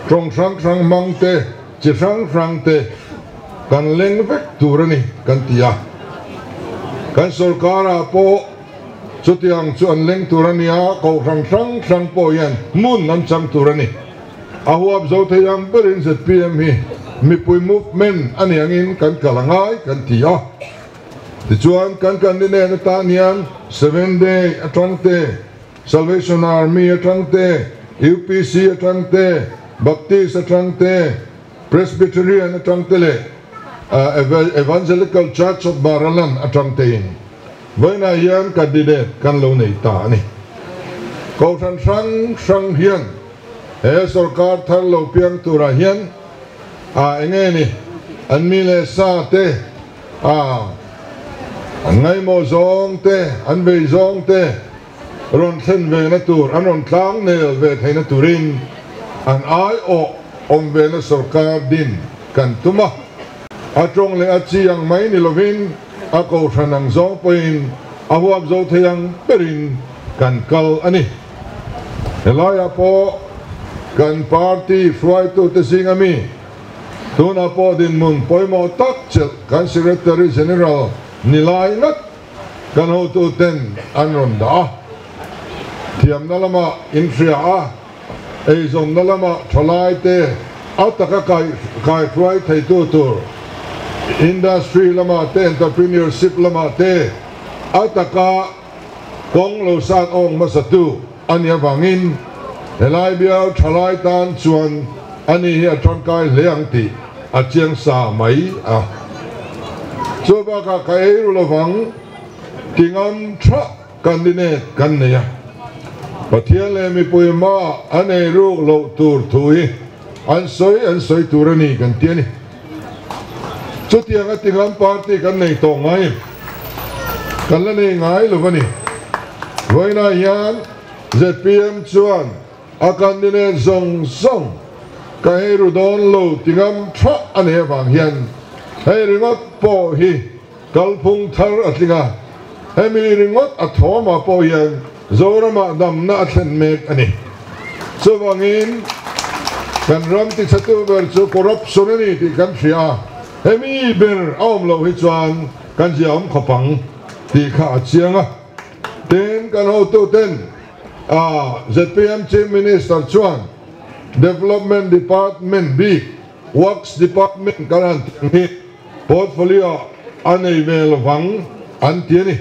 tawng hrang hrang hmang te, chi hrang hrang te kan leng vek tur a ni kan ti a. Kan sawrkarah pawh chutiang chu an leng tur a ni a, kohhran hrang hrang pawh hian hmun an chang tur a ni. A huap zo thei ang berin zpm hi mipui movement a ni angin kan kal a ngai kan ti a. Tichuan, kan candidate atan hian Seven Day atang te, Salvation Army atang te, UPC atang te, Baptist atang te, Presbyterian atang te leh Evangelical Church of Maraland atang tein vawiinah hian candidate kan lo nei ta a ni. Kohhran hrang hrang hian he sorkar thar lo piang turah hian a enge ni an mi leh sa te, A, an ngaihmawh zawng te, an vei zawng te rawn thlen ve na tur, an rawn tlang nel ve theihna turin an aiawh awm ve na sorkar din kan tum a. A tawng leh a chi ang mai ni lovin a kohhran ang zawng pawhin a huap zo thei ang berin kan kal a ni. Helaiah pawh kan party hruaitute zinga mi Tunah pawh dinhmun pawimawh tak chelh kan Secretary General ni lai ngat kan hotuten an rawn dah a. Thiamna lamah inhria a, eizawnna lamah thalaite a taka kaihruai theitu tur, industry lamah te, entrepreneurship lamah te a taka kawng lo sat awng hmasatu a nih avangin helai bial thalai tan chuan ani hi a tangkai hle ang tih a chiang sa mai a. Chu bakah ka ei ru lovang ti ngam tha candidate kan nei a, Pathian leh mipui hmaah an ei ruk loh tur thu hi an sawi an sawi tur a ni kan ti a ni. Chutiang a tingam party kan nei tawh ngai kan la nei ngai lo a ni. Vawiinah hian zpm chuan a candidate zawng zawng ka hei ru dawn lo tingam tha a nei avang hian hei ringawt pawh hi kalphung thar a tling a, hemi ringawt a thawmah pawh hian Zoramah damna a thlen mek a ni. Chuvangin kan ram tichhetu ber chu corruption a ni tih kan hria a, hemi ber a awm loh hi chuan kan zia awm khawp ang tih kha a chiang a. Tin, kan hotuten a zpm Chief Minister chuan Development Department bik Works Department kan han tih ang hi Portfolio a nei ve lovang an ti a ni.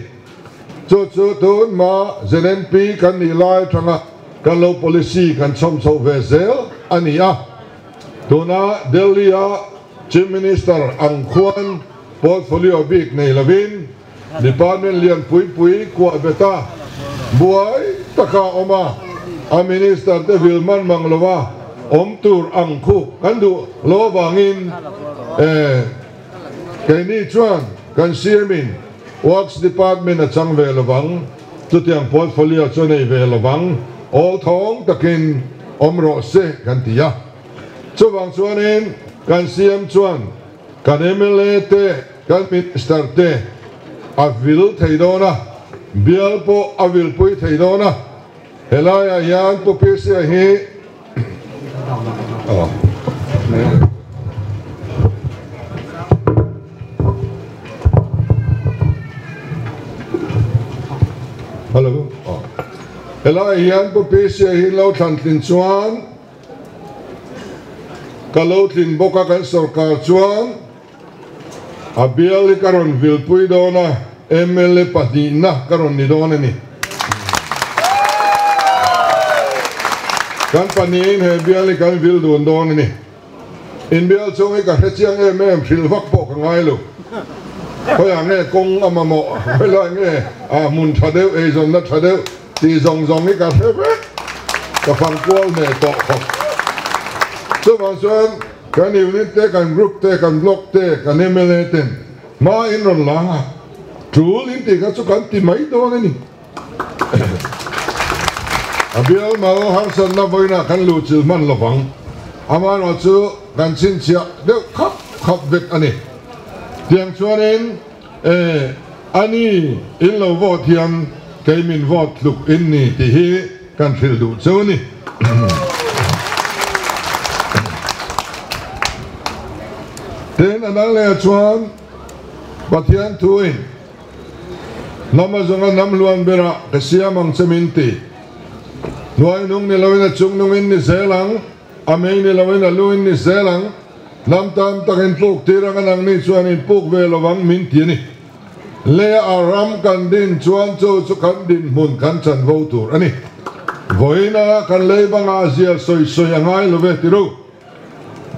Chu chu tun hma ZNP kan nih lai atanga kan lo policy kan chhawm chhoh ve zel a ni a. Tuna Delhi-a Chief Minister ang khuan portfolio bik nei lovin Department lian pui pui kuah bet a, buai taka awm a, a Minister te vil man mang lova awm tur ang khu kan duh lo avangin keini chuan kan CM in Works Department a chang ve lovang, chutiang portfolio chu a nei ve lovang, awl thawng takin awm rawh se kan ti a. Chuvang chuanin kan CM chuan kan mla te, kan Minister te a vil thei dawn a, bial pawh a vilpui thei dawn a, helaiah hian Pu Pisia hi Hello helaiah hian Pu Pisia hi lo thlan tlin chuan ka lo tlin bawk a kan sorkar chuan. A bial hi ka rawn vilpui dawn a, mla pahnihna ka rawn ni dawn a ni. Kan pahnihin he bial hi kan vil dun dawn a ni. Inbial chung hi ka hre chiang em em, hrilh vak pawh ka ngai lo. Khawiah nge kawng a mamawh, khawilai nge a hmun tha deuh, eizawnna tha deuh tih zawng zawng hi ka hre vek, ka fang kual hneh tawh khawp. Chuvang chuan kan unit te, kan group te, kan block te, kan mla ten hma in rawn lang a, tul in tih kha chu kan ti mai dawn a ni. A bial mal harsatna vawiinah kan luhchilh hman lovang, amaherawh chu kan chhinchhiah deuh khap khap vek a ni. Tiang chuanin e a ni in lo vote hian kei min vote tluk in ni tih hi kan hrilh duh cheu a ni. Tin, a dang leh chuan Pathian thuin Hnam a zawnga hnam hluan berah ka siam ang che min ti. Hnuai nung ni loin a chung nungin ni zel ang, a mei ni loin a luin ni zel ang, hnam tam tak in puk tir anga nangni chuan in puk ve lo ang min ti a ni. Leia a ram kan din chuan chu chu kan dinhmun kan chanvo tur a ni. Vawiina kan lei bangah zia sawi sawi a ngai lo ve ti ru.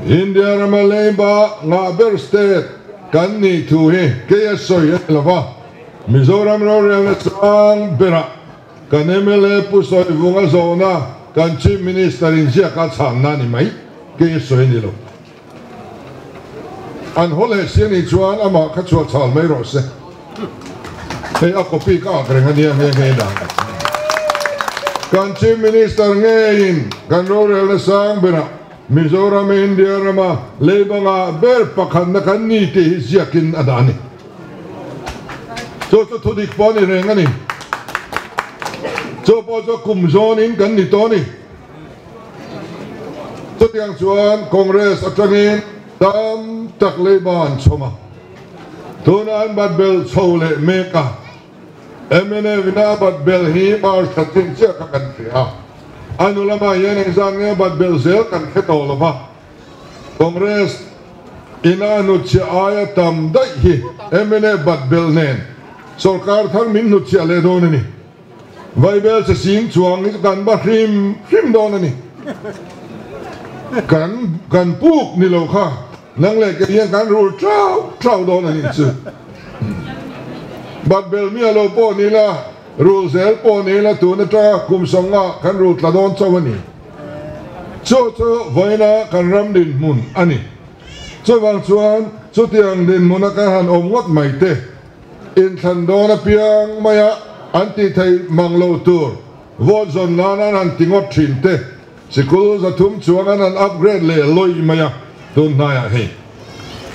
India rama leiba ngah ber state kan nih thu hi kei a sawi a ni lova, Mizoram rorelna sang berah kan mla Pu Sawivunga zawhna kan Chief Minister in ziaka chhanna a ni mai, kei a sawi a ni lo. An haw leh si a nih chuan amah kha chhuah chhal mai rawh se. Hei a copy ka ak reng a nia nghe nghe dan. Kan Chief Minister ngeiin kan rorelna sang berah Mizoram India rama leibanga ber pakhatna kan ni tih hi ziakin a dah a ni. Chu chu thudik pawh a ni reng a ni. Chu pawh chu kum zawnin kan ni tawh a ni. Chutiang chuan Congress atangin tam tak leiba an chhawm a. Tuna an bat bel chho leh mek a, mnf ina a bat bel hi March thla chin chiah kha kan hria a, a nu lamah hian engzat nge a bat bel zel kan hre tawh lo va, Congress ina a hnutchhiah aia tam daih hi mnf bat bel nen sawrkar thar min hnutchhiah leh dawn a ni. Vaibel che sing chuang hi chu kan va hrim hrim dawn a ni. Kan kan puk ni lo kha nang leh kei hian kan rul trau trau dawn a nih chu. Bat bel mia lo pawh ni la, rul zel pawh ni la tun atanga kum sawmnga kan rul tla dawn chauh a ni. Chu chu vawiina kan ram dinhmun a ni. Chuvang chuan chutiang dinhmuna kan han awm ngawt mai te. Inthlan dawn apiang maia an tih theih mang lo tur vote zawn nan an han ti ngawt thin te, sikul 300 chuang an han upgrade leh lawih mai a tun hnaiah hei.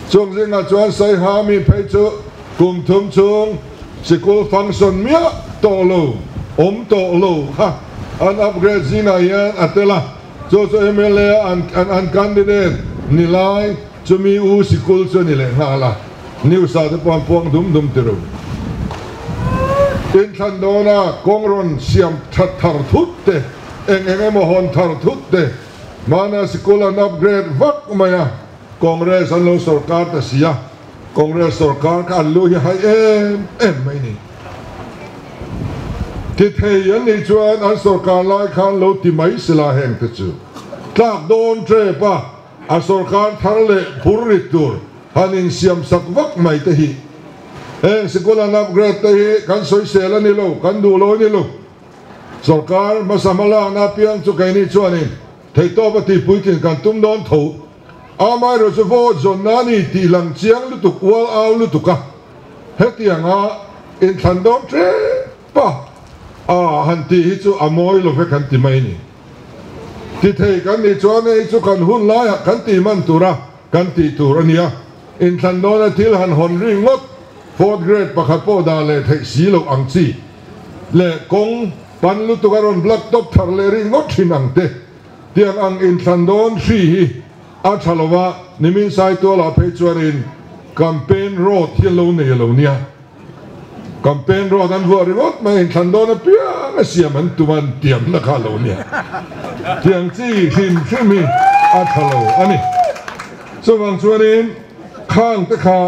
Chung zingah chuan Saiha mi phei chu kum thum chhung sikul function miah tawh lo, awm tawh lo kha an upgrade zingah hian a tel a, chu chu mla an candidate ni lai chumi u sikul chu a ni leh nghal a. News ah te pawh an puang dum dum ti ru. Inthlan dawna kawng rawn siam that thar thut te, eng eng emaw hawn thar thut te, mahna sikul an upgrade vak mai a, Congress an lo sorkar ta si a, Congress sorkar kha an lu hi hai em em mai ni. Ti thei an nih chuan an sorkar lai khan lo ti mai sela heng te chu tlak dawn tep a, a sorkar thar leh phur rit tur han insiam sak vak mai te hi heng sikul an upgrade te hi kan sawisel a ni lo, kan duh lo a ni lo. Sorkar hmasa hma lakna apiang chu keini chuanin theihtawp a tihpuitlin kan tum dawn tho. Amaherawhchu vote zawnna a ni tih lang chiang lutuk, ual au lutuk a, hetianga inthlan dawn tep a a han tih hi chu a mawi lo ve kan ti mai a ni. Ti thei kan nih chuan hei chu kan hun laiah kan tih man tura kan tih tur a nia. Inthlan dawna thil han hawn ri ngawt fourth grade pakhat pawh dah leh theih si loh ang chi leh kawng pan lutuk a rawn black top thar leh ri ngawt thin ang te. Tiang ang inthlan dawn hri hi a tha lo a, nimin Saitualah phei chuanin campaign road hi a lo nei a lo nia. Campaign road an vuah ringawt mai, inthlan dawn apiang a siam an tum a, an tiamna kha a lo nia. Tiang chi hrim hrim hi a tha lo a ni. Chuvang chuanin khang te kha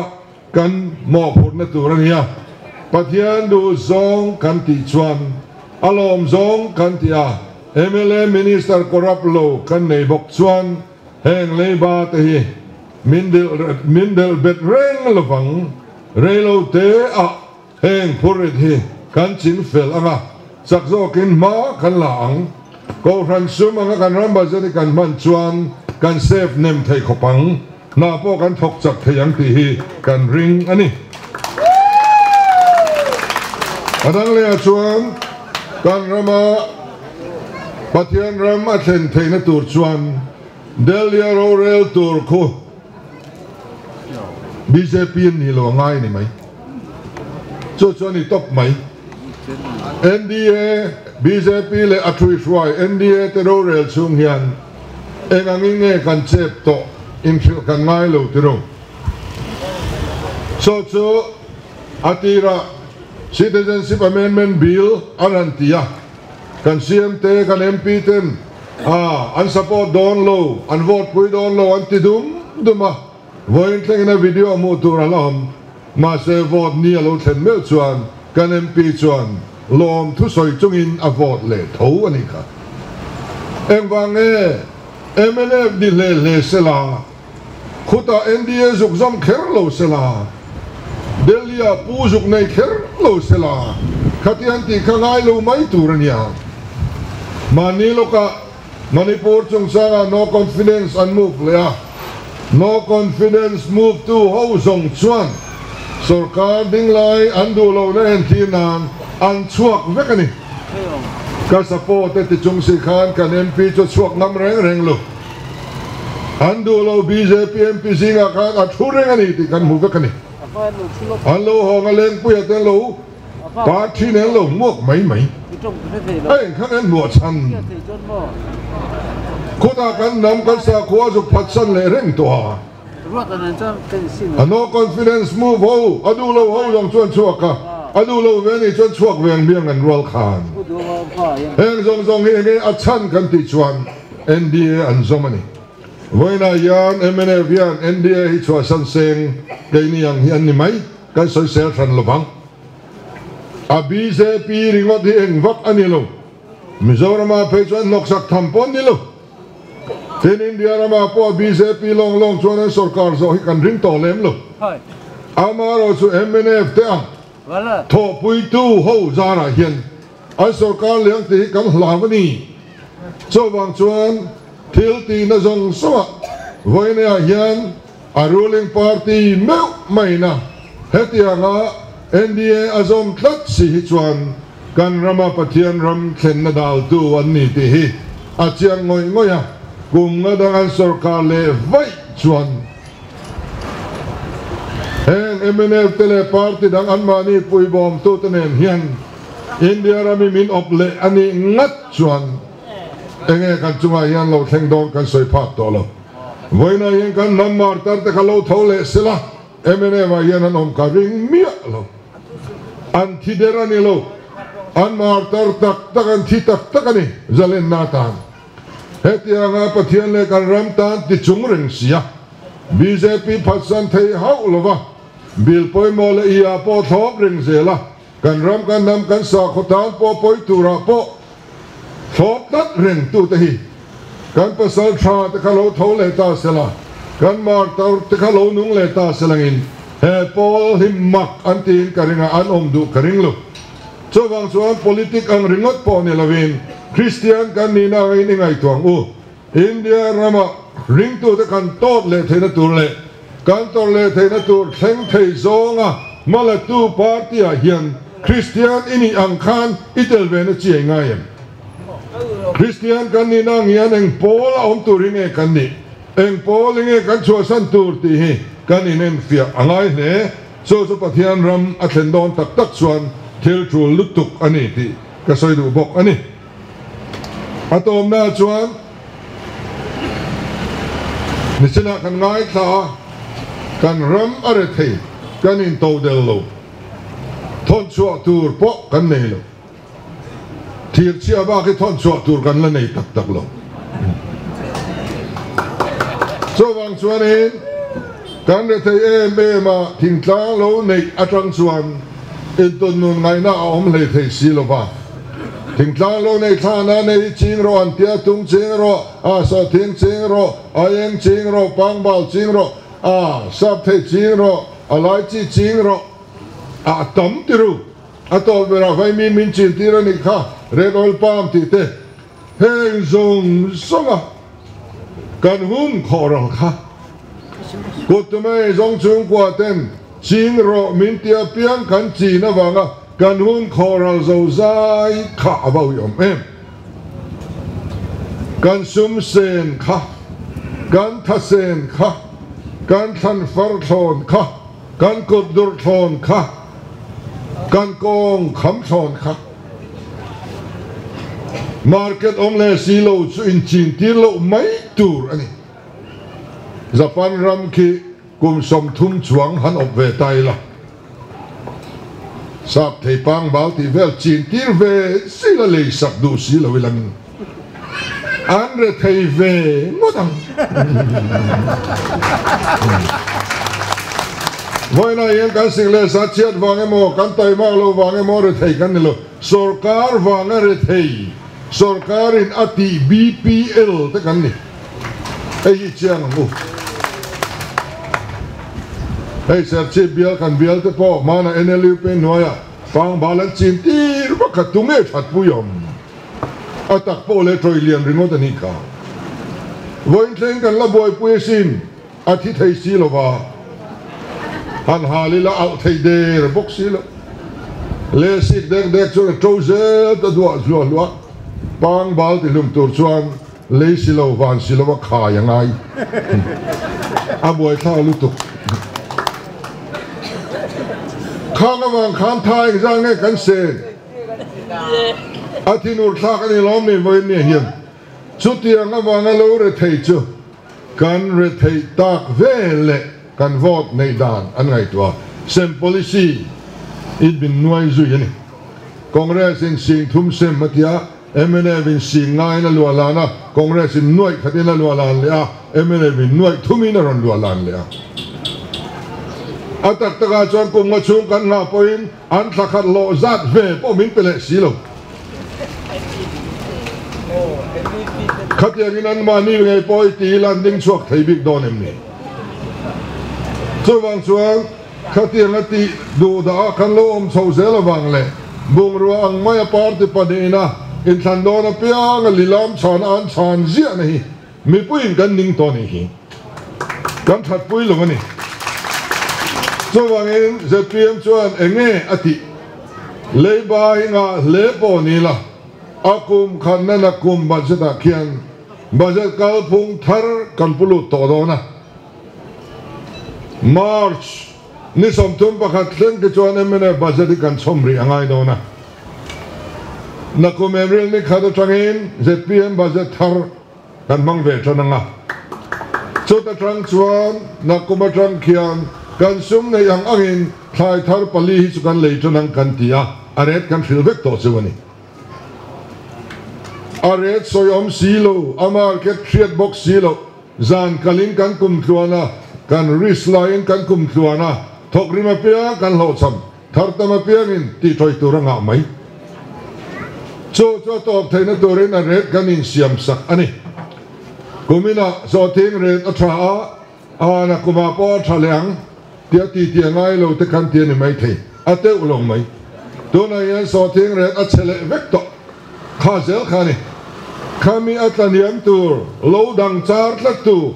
kan mawhphurhna tur a ni a. Pathian duh zawng kan tih chuan a lawm zawng kan tih a, mla Minister corrupt lo kan nei bawk chuan heng leiba te hi min min delh bet reng lovang. Reilo te ah Heng phurrit hi kan ching fel ang a, chak zawkin hma kan la ang. Kohhran sum anga kan ram budget hi kan hman chuan kan save nem thei khawp ang, hna pawh kan thawk chak thei ang tih hi kan ring a ni. A dang lehah chuan kan rama Pathian ram a thlen theihna tur chuan Delhi-a rorel tur khu Bjp an nih lo a ngai a ni mai. Chu chu a ni tawp mai. NDA, bjp leh a thuihruai NDA te rorel chhung hian eng angin nge kan chep tawh inhrilh kan ngai lo tiro. Chu chu a tirah Citizenship Amendment Bill an han ti a, kan CM te, kan MP ten a an support dawn lo, an vote pui dawn lo an ti dum dum a, vawiin thlengin a video hmuh tur a la awm. Mahse vote ni a lo thlen meuh chuan kan MP chuan lawm thusawi chungin a vote leh tho a nih kha. Engvang nge mnf ni hle hle sela, khutah NDA zuk zawm kher lo sela, Delhi-ah pu zuk nei kher lo sela, khatiang tih kha ngai lo mai tur a nia. Mahni lawkah Manipur chungchangah no confidence an move leh a, no confidence move tu ho zawng chuan sorkar ding lai an duh lohna entir nan an chhuak vek a ni. Ka support e ti chung si khan kan MP chu a chhuak ngam reng reng lo. An duh lo bjp MP zingah khan a thu reng a ni tih kan hmu vek a ni. An lo hawng a lengpuia te an lo Party nen lo hmuak mai mai. A engkhan an hmuah chhan. Khutah kan hnam kan sakhua zuk phatsan leh reng tawh a. A no confidence move ho, a duh lo ho zawng chuan chhuak a, a duh lo ve nih chuan chhuak ve ang biang an rual khan. Heng zawng zawng hi enge a chhan kan tih chuan NDA an zawm a ni. Vawiinah hian mnf hian NDA hi chhuahsan seng keini ang hi an ni mai. Kan sawisel hran lovang. A bjp ringawt hi eng vak a ni lo. Mizorama phei chuan hnawksak tham pawh an ni lo. Tin India ramah pawh a bjp lawng lawng chuan an sorkar zawh hi kan ring tawh lem lo. Amaherawh chu mnf te ang thawhpuitu ho zarah hian an sorkar liang tih hi kan hlau a ni. Chuvang chuan thil tihna zawng zawngah vawineah hian A ruling party meuh maina hetianga NDA a zawm tlat si hi chuan kan rama Pathian ram thlenna daltu an ni tih hi a chiang ngawih ngawih a, kum nga dang an sorkar leh vaih chuan heng mnf te leh party dang anmahni puibawmtute nen hian India rami min awp leh a nih ngat chuan enge kan chungah hian lo thleng dawn kan sawi phak tawh lo. Vawiinah hian kan hnam martar te kha lo tho leh sela, mnf ah hian an awm ka ring miah lo. An thi der a ni lo, an martar tak tak, an thi tak tak a ni zalenna atan. Hetianga Pathian leh kan ram tan ti chung reng sia, bjp phatsan thei hauh lova, bill pawimawh leh i ah pawh thlawp reng zel a, kan ram kan hnam kan sakhaw tan pawh pawi turah pawh Thlawp tlat reng tute hi kan pasal tha te kha lo tho leh ta sela, kan martar te kha lo nung leh ta selangin he pawl hi mak an tiin ka ring a, an awm duh ka ring lo. Chuvang chuan politic ang ringawt pawh ni lovin Kristian kan nihna angin i ngaihtuah ang u. India rama ringtute kan tawt leh theihna tur leh kan tawrh leh theihna tur thleng thei zawnga hmalatu party ah hian Kristian i nih ang khan i tel ve na chi ei ngai em? Kristian kan nihna ang hian eng pawl a awm tur hi nge kan nih? Eng pawl hi nge kan chhuahsan tur tih hi kan inenfiah a ngai hle. Chu chu Pathian ram a thlen dawn tak tak chuan thil tul lutuk a ni tih ka sawi duh bawk a ni. A tawmna chuan nichinah kan ngaithla a, kan ram a re thei, kan into del lo, thawn chhuah tur pawh kan nei lo. Thir chhia bak hi thawn chhuah tur kan la nei tak tak lo. Chuvang chuanin. Kan rethei em em a, thingtlang lo neih atang chuan intunnun ngaihna a awm hlei thei si lo va. Thingtlang lo neih thlana nei hi ching rawh an tia, tung ching rawh, a sawhthing ching rawh, a eng ching rawh, pangbal ching rawh, a sap thei ching rawh, a lai chi ching rawh, a tam ti ru. A tawp berah vaimi min chin tir a nih kha, red oil palm tih te. Heng zawng zawnga kan hun khawh ral kha kut tumei zawng chhungkua ten ching rawh min ti apiang kan chin avanga kan hun khawh ral zo zai kha a va uiawm em. Kan sum sen kha, kan tha sen kha, kan thlan far thlawn kha, kan kut dur thlawn kha, kan kawng kham thlawn kha. Market awm leh si lo chu inchin tir loh mai tur a ni. Japan ram khi kum 30 chuang han awp ve ta ila. Sap thei pangbal tih vel chin tir ve si la lei sak duh si lo ilangin an re thei ve ngawt ang. Vawiinah hian kan sik leh sa chhiat vang emaw, kan taimak loh vang emaw re thei kan ni lo. Sorkar vanga re thei, sorkarin a tih BPL te kan ni. Hei hi chiang ang u. Hei Serchhip bial kan bial te pawh hmana NLUP hnuaiah pangbal an chin tir vak kha tunge thatpui awm? A tak pawh leh tawih lian ringawt a nih kha. Vawiin thleng kan la buaipui asin, a thi thei si lo va, han hal ila alh thei der bawk si lo. Leh sik dek dek chuan a to zel ta duah hluah hluah. Pangbal ti hlum tur chuan lei si lo van si lo a khai a ngai. A buaithlak lutuk. Khang avang khan tha engzah nge kan sen? A thinur thlak a ni lawm ni vawiin nia hian chutiang avanga lo re thei chu kan re theih tak vel leh kan vote neih dan an ngaihtuah sem policy in min nuai zui a ni. Congress in sing thum sem a tia, mnf in sing ngaiin a luah lan a, Congress in nuaih khatin a luah lan leh a, mnf in nuaih thumin a rawn luah lan leh a. A tak takah chuan kum nga chhung kan nghah pawhin An thla khat hlawh zat ve pawh min pe leh si lo. Khatiangin anmahni ngei pawh i ti ila an ding chhuak thei bik dawn em ni? Chuvang chuan khatianga tih duh dah ah kan lo awm chho zel avang leh bungrua ang maia party pahnihina inthlan dawn apianga lilam chhana an chhan ziahna hi Mipuiin kan ning tawh anih hi. Kan thatpui lo a ni. Chuvangin zpm chuan eng nge a tih? Leiba hi ngah hle pawh ni la, a kum khatna na kum budget ah khian budget kalphung thar kan pu lut tawh dawn a. March ni 31 thleng te chuan mnf budget hi kan chhawm rih a ngai dawn a. Nakum April ni khat atangin zpm budget thar kan hmang ve tan ang a. Chut atang chuan nakum atang khian kan sum neih ang angin thlai thar pali hi chu kan lei tan ang kan ti a, a ret kan hrilh vek tawh chu a ni. A ret sawi awm si lo, a market hriat bawk si loh, zan kalin kan kum tluan a, kan risk laiin kan kum tluan a, thawk rim apiang kan hlawhchham. Thar tam apiangin tih tawih tur a ngah mai. Chu chu a tawp theihna turin a ret kan insiam sak a ni. Kuminah zawhthing ret a tha a, a na kumah pawh a tha leh ang tia ti tih a ngai lo te khan ti a ni mai thei. A teuh lo mai. Tunah hian sawhthing ret a chhe leh vek tawh. Kha zel kha a ni. Khami a tlaniam tur lo dang char tlat tu,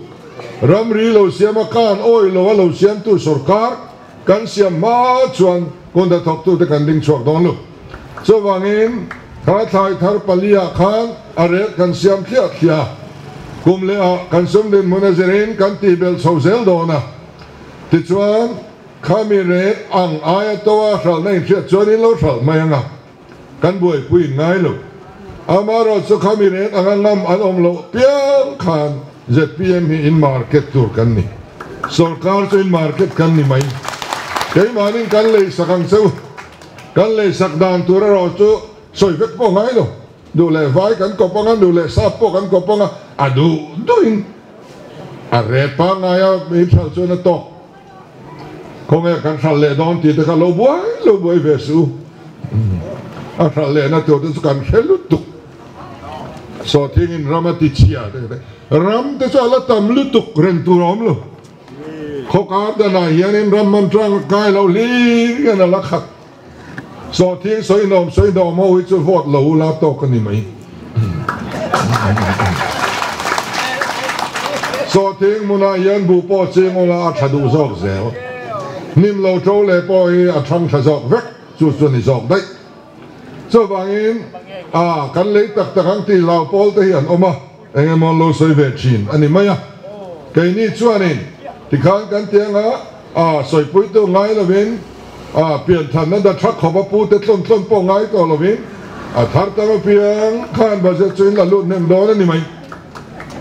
ramri lo siama kan awih lo a lo siamtu sorkar, Kan siam hma chuan kunda thawktute kan ding chhuak dawn lo. Chuvangin kha thlai thar pali-ah khan a ret kan siam thliah thliah a, kum lehah kan sum dinhmun a zirin kan tihbelh chho zel dawn a. Tichuan, khami ret ang aia toa hralhna inhriat chuan in lo hralh mai ang a, kan buaipui in ngai lo. Amaherawh chu khami ret anga ngam an awm loh piang khan zpm hi in market tur kan ni. Sorkar chu in market kan ni mai. Keimahnin kan lei sak ang che u. Kan lei sak dan tur erawh chu sawi vek pawh ngai lo. Duh leh vai kan kawp anga, duh leh sap pawh kan kawp anga, a duh duhin a ret pangngai a, min hralh chuan a tawk. Khawnge kan hralh leh dawn tih te kha lo buai lo buai ve suh u. A hralh lehna tur te chu kan hre lutuk. Sawhthingin ram a ti chhia te kha ram te chu a la tam lutuk reng tur a awm lo. Khawkar danah hianin ram man tang kai lo hlir hian a la khat. Sawhthing sawihnawm sawihnawm ho hi chu vote lo ula tawk a ni mai. Sawhthing hmunah hian buh pawh ching ula a tha duh zawk zel. Hnim lo to leh pawh hi a thang tha zawk vek chu chu a ni zawk daih. Chuvangin a kan lei tak tak ang tih hlau pawl te hi an awm a, eng emaw an lo sawi ve thin a ni mai a. Keini chuanin tikhan kan ti anga a sawipuitu ngai lovin a pianthanna da tha khawp a pu te tlawn tlawn pawh ngai tawh lovin a thar tam apiang khan budget chu in la lut hnem dawn a ni mai.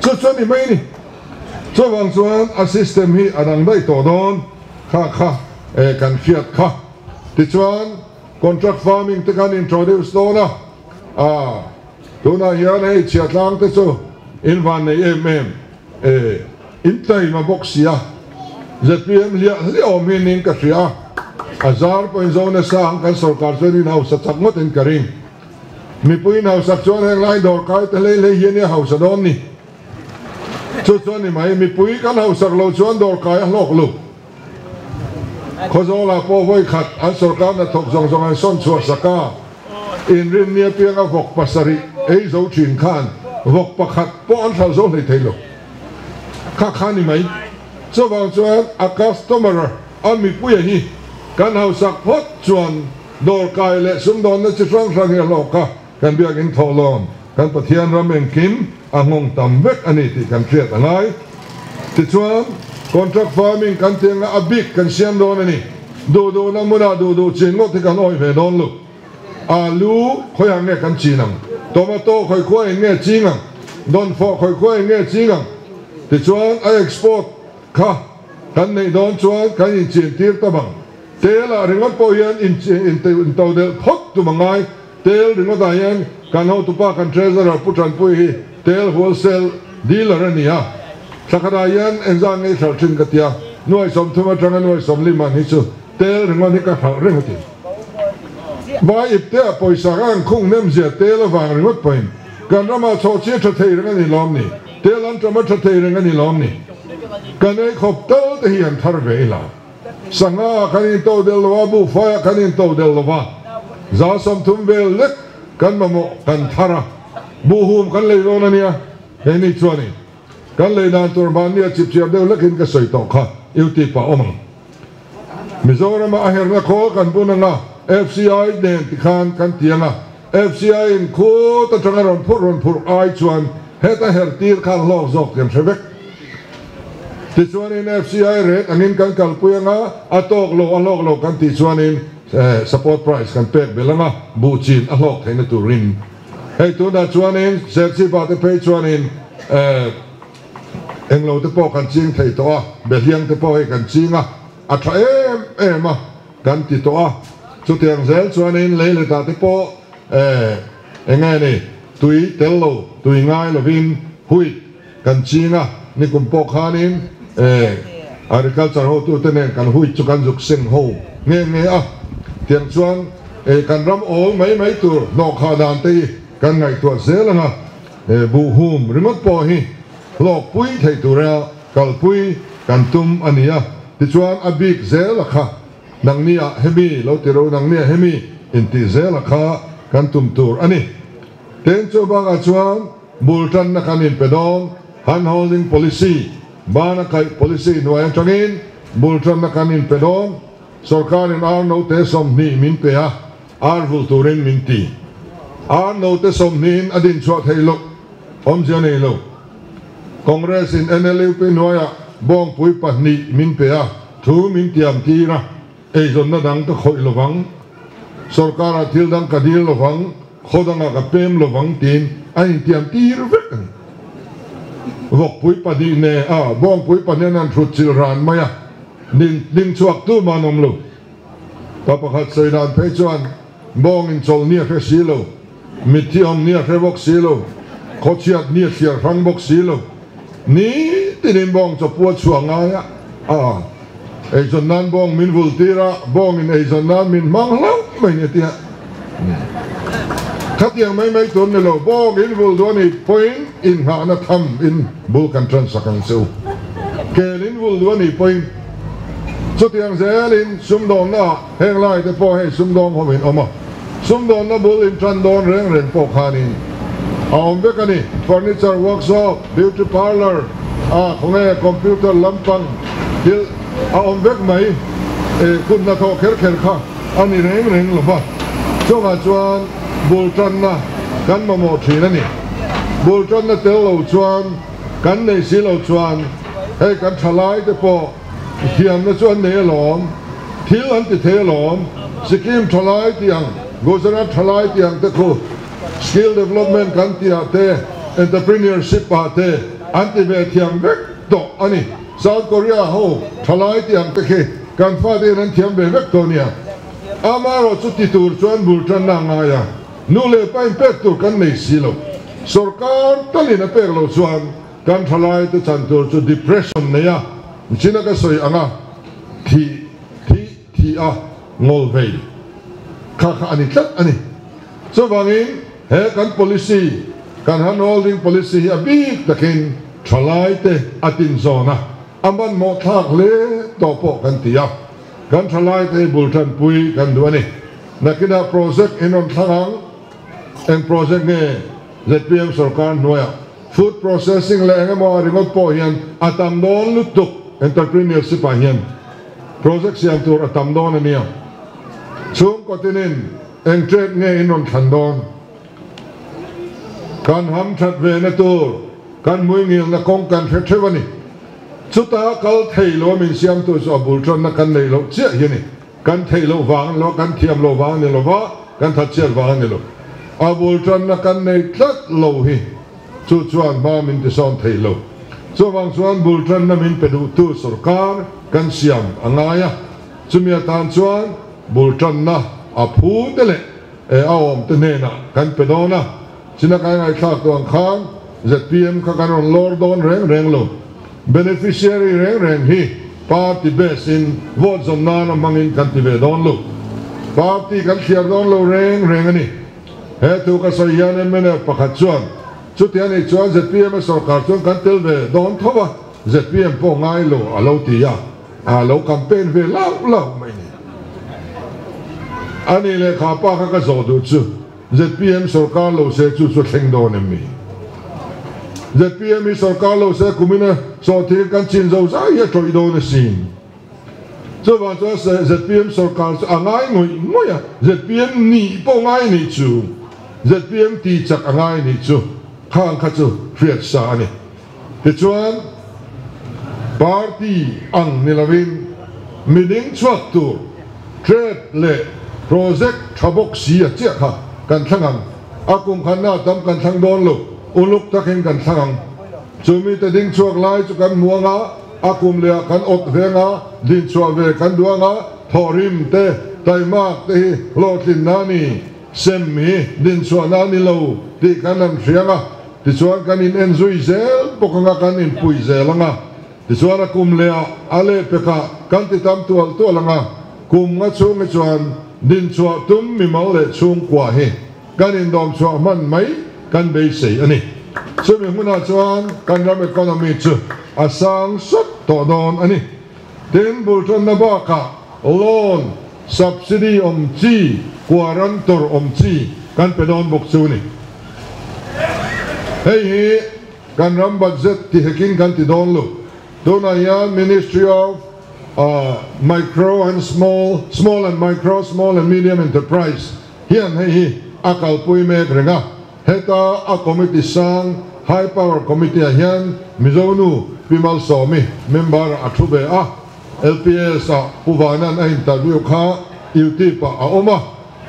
Chu chu a ni mai a ni. Chuvang chuan a system hi a dang daih tawh dawn kha kha e kan hriat kha. Tichuan Contract farming te kan introduce dawn a, ah tunah hian hei chhiatlang te chu in van nei em em e, in taima bawk si a, zpm hliah hliah awm hi ning ka hria a, a zar pawhin zo nasa ang kan sorkar chuan in hausa chak ngawt in ka ring. Mipui in hausak chuan heng lai dawrkai te hlei hlei hian i hausa dawn ni. Chu chuan ni mai, mipui kan hausak lo chuan dawrkai a hlawk lo. Khawzawlah pawh vawi khat an sorkar hnathawk zawng zawng an sawn chhuah sak a, inrinni apianga vawk pasarih ei zo thin khan vawk pakhat pawh an hralh zo hlei thei lo. Kha kha ni mai. Chuvang chuan a customer a mipuia hi kan hausak phawt chuan dawrkai leh sumdawnna chi hrang hrang hi a hlawk a, kan biakin thawhlawn kan Pathian ram engkim a nghawng tam vek a ni tih kan hriat a ngai. Tichuan, contract farming kan tih anga a bik kan siam dawn a ni. Duh duhna hmunah duh duh chin ngawt hi kan awih ve dawn lo. Alu khawiah nge kan chin ang? Tomato khawi khua in nge ching ang? Dawnfawh khawi khua in nge ching ang? Tichuan, a export kha kan neih dawn chuan kan inchin tir ta bang. Tel-ah ringawt pawh hian intodelh phawt tum a ngai. Tel ringawtah hian kan hotupa kan Treasurer Pu Tanpui hi tel wholesale dealer a ni a, thla khatah hian engzah ngei hralh thin ka tia, nuai 30 atanga nuai 40 man hi chu tel ringawt hi ka hralh reng a ti. Vai ipte ah pawisa ka han khung hnem zia tel avang ringawt pawhin kan ramah chawh chi a tha thei reng a ni lawm ni, tel an ṭam a tha thei reng a ni lawm ni. Kan ei khawp tal te hi han thar ve ila. Sangha ah kan into del lo a, buhfai ah kan into del lo va, 130 vel lek kan mamawh kan thar a, buhhum kan lei dawn a nia, hei ni chuanin kan lei dan tur mahni a chipchiar deuh lekin ka sawi tawh kha YouTube ah awm ang. Mizorama a herna khawl kan bun anga FCI nen tikhan kan ti anga, FCI in khut atanga rawn phurh rawn phurh ai chuan heta her tir khan hlawk zawk kan hre vek. Tichuanin FCI rate angin kan kalpui anga a tawk lo a hlawk lo kan tih chuanin support price kan pek belh anga buh chin a hlawk theihna turin. Hei tunah chuanin Serchhip-ah te phei chuanin englo te pawh kan ching thei tawh a, behliang te pawh hei kan ching a, a tha em em a. Kan ti tawh a, chutiang zel chuanin leiletah te pawh eh eng nge ni, tui tel lo, tui ngai lovin wheat kan ching a, nikum pawh khanin eh agriculture hotute nen kan wheat chu kan zuk seng ho nghe nghe a, tiang chuan eh kan ram awl mai mai tur hnawhkhah dan te hi kan ngaihtuah zel ang a, eh buhhum ringawt pawh hi hlawkpui theih tura kalpui kan tum a ni a, tichuan a bik zel a kha nangnia hemi lo ti ro nangnia hemi intih zel a kha kan tum tur a ni. Tin chu bakah chuan bul tanna kan inpe dawn, hand holding policy, bana kaih policy hnuai atangin bul tanna kan inpe dawn, sorkarin ar note 20 min pe a, ar vulh turin min ti. Ar note 20 in a din chhuah theih loh, awmzia nei lo. Congress in NLUP hnuaiah bawngpui pahnih min pe a, thu min tiam tir a, eizawnna dang ka khawih lovang, sorkarah thil dang ka dil lovang, khaw dangah ka pem lovang tiin an intiam tir vek a ni. Vawkpui pahnih ne a, bawngpui pahnihin an hrut chilh ran mai a, ning chhuak tu mah an awm lo. Pa pakhat sawi dan phei chuan bawng inchawlh ni a hre si lo. Mitthi awm ni a hre bawk si lo, khawchhiat ni a thliar hrang bawk si lo. Ni tinin bawng chawpua chhuah ngai a, a. Eizawn nan bawng min vul tir a, bawngin eizawn nan min hmang hlauh mai ni a ti a. Khatiang mai mai tur ni lo, bawng in vul duh a nih pawhin inngahna tham in bul kan tan sak ang che u. Kel in vul duh a nih pawhin chutiang zelin sumdawnna ah heng lai te pawh hei sumdawng ho in awm a, sumdawnna bul in tan dawn reng reng pawh khanin a awm vek a ni. Furniture workshop, beauty parlour ah khawnge computer lampang thil a awm vek mai, kut hnathawh kher kher kha. A ni reng reng lo va, chungah chuan bul tanna kan mamawh thin a ni. Bul tanna tel lo chuan kan nei si lo chuan hei kan thalai te pawh thiamna chu an nei alawm, thil an ti thei alawm, Sikkim thalai tih ang, Gujarat thalai tih ang te khu skill development kan tih ah te, entrepreneurship ah te an ti ve thiam vek tawh a ni. South Korea ho thalai tih ang te khi Kan fate hian an thiam ve vek tawh nia. Amaherawh chu ti tur chuan bul tanna a ngai a, nu leh pa in pek tur kan nei si lo. Sorkar talin a pek loh chuan kan thalai te chan tur chu depression nei a, china ka sawi ang a, thih, thih, thih a, ngawl vei kha kha a ni tlat a ni. Chuvangin he kan policy, kan handholding policy hi a bik takin thalai te a tinzawn a. A hmanhmawh thlak hle tawh pawh kan ti a, kan thalaite hi bul tanpui kan duh a ni. Nakinah project in rawn thlang ang, eng project nge zpm sorkar hnuaiah food processing leh eng emaw a ringawt pawh hian a tam dawn lutuk, entrepreneurship ah hian project siam tur a tam dawn a nia. Chhungkaw tinin eng trade nge in rawn thlan dawn? Kan ham that ve na tur kan hmuingilna kawng kan hre theuh a ni. Chuta kal thei lo a min siamtu chu a bul tanna kan nei loh chiah hi a ni. Kan theih loh vang a ni lo, kan thiam loh vang a ni lo va, kan that chiat vang a ni lo. A bul tanna kan nei tlat lo hi chu chuan hma min tisawn thei lo. Chuvang chuan bul tanna min pe duhtu sorkar kan siam a ngai a, chumi atan chuan bul tanna a phu te leh E a awm te hnenah kan pe dawn a, china kai ngaihthlak tu ang khan zpm kha kan rawn lawr dawn reng reng lo. Beneficiary reng reng hi party base in vote zawn nana hmangin kan ti ve dawn lo. Party kan thliar dawn lo reng reng a ni. He thu ka sawi hian mnf pakhat chuan chuti a nih chuan zpm a sorkar chuan kan tel ve dawn tho a, zpm pawh ngai lo a lo ti a. A lo campaign ve lauh lauh mai ni. A nih leh kha pa kha ka zawh duh chu zpm sorkar lo se chu chu thleng dawn em mi? Zpm hi sorkar lo se kumin a sawhthing kan chin zo zai hi a tawih dawn asin. Chuvang chuan zpm sorkar chu a ngai ngawih ngawih a, zpm nih pawh ngai nih chu, zpm ti chak a ngai nih chu, khang kha chu hriat sa a ni. Tichuan, party ang ni lovin mi ding chhuak tur trade leh project tha bawk si a chiah kha kan thlang ang. A kum khanna tam kan thlang dawn lo, uluk takin kan thlang ang. Chu mite ding chhuak lai chu kan hmu ang a, a kum lehah kan awt ve ang a, din chhuah ve kan duh ang a, thawhrim te, taimak te hi hlawhtlinna a ni. Sem hi dinchhuahna a ni lo tih kan han hria ang a, tichuan kan in en zui zel bawk ang a, kan inpui zel ang a, tichuan a kum leh ah a lehpekah kan ti tam tual tual ang a, kum nga chhung hi chuan dinchhuah tum mimal leh chhungkua hi kan indawm chhuah hman mai kan beisei a ni. Chumi hmunah chuan kan ram economy chu a sang sawt tawh dawn a ni. Tin, bultanna bakah loan, subsidy awm chi, guarantor awm chi kan pe dawn bawk chu ni. Hei hi kan ram budget ti hekin kan ti dawn lo. Tunah hian Ministry of Micro and Small, Small and Micro, Small and Medium Enterprise hian hei hi a kalpui mek reng a. Heta a committee sang, High Power Committee ah hian Mizo nu Pi Malsawmi member ah a thu ve a, LPS ah Pu Vanan a interview kha YouTube ah a awm a,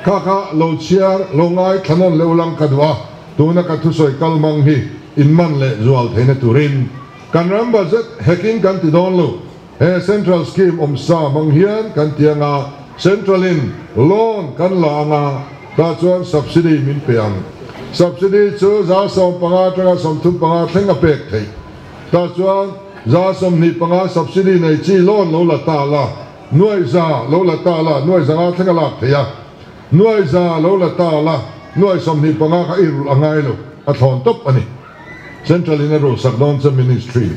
kha kha lo chhiar lo ngai thlanawn leh ulang ka duh a, tuna ka thusawi kal mang hi in man leh zual theihna turin kan ram budget hacking kan ti dawn lo. He Central Scheme awmsa hmang hian kan ti anga Central in loan kan la anga tah chuan subsidy min pe ang. Subsidy chu 15 atanga 35 thleng a pek theih. Tah chuan 25 subsidy nei chi loan lo la ta la, 100,000 lo la ta la, 500,000 thleng a lak theih a, 100,000 lo la ta la, 25,000 kha i rulh a ngai lo, a thlawn tawp a ni. Central in a rulh sak dawn che Ministry.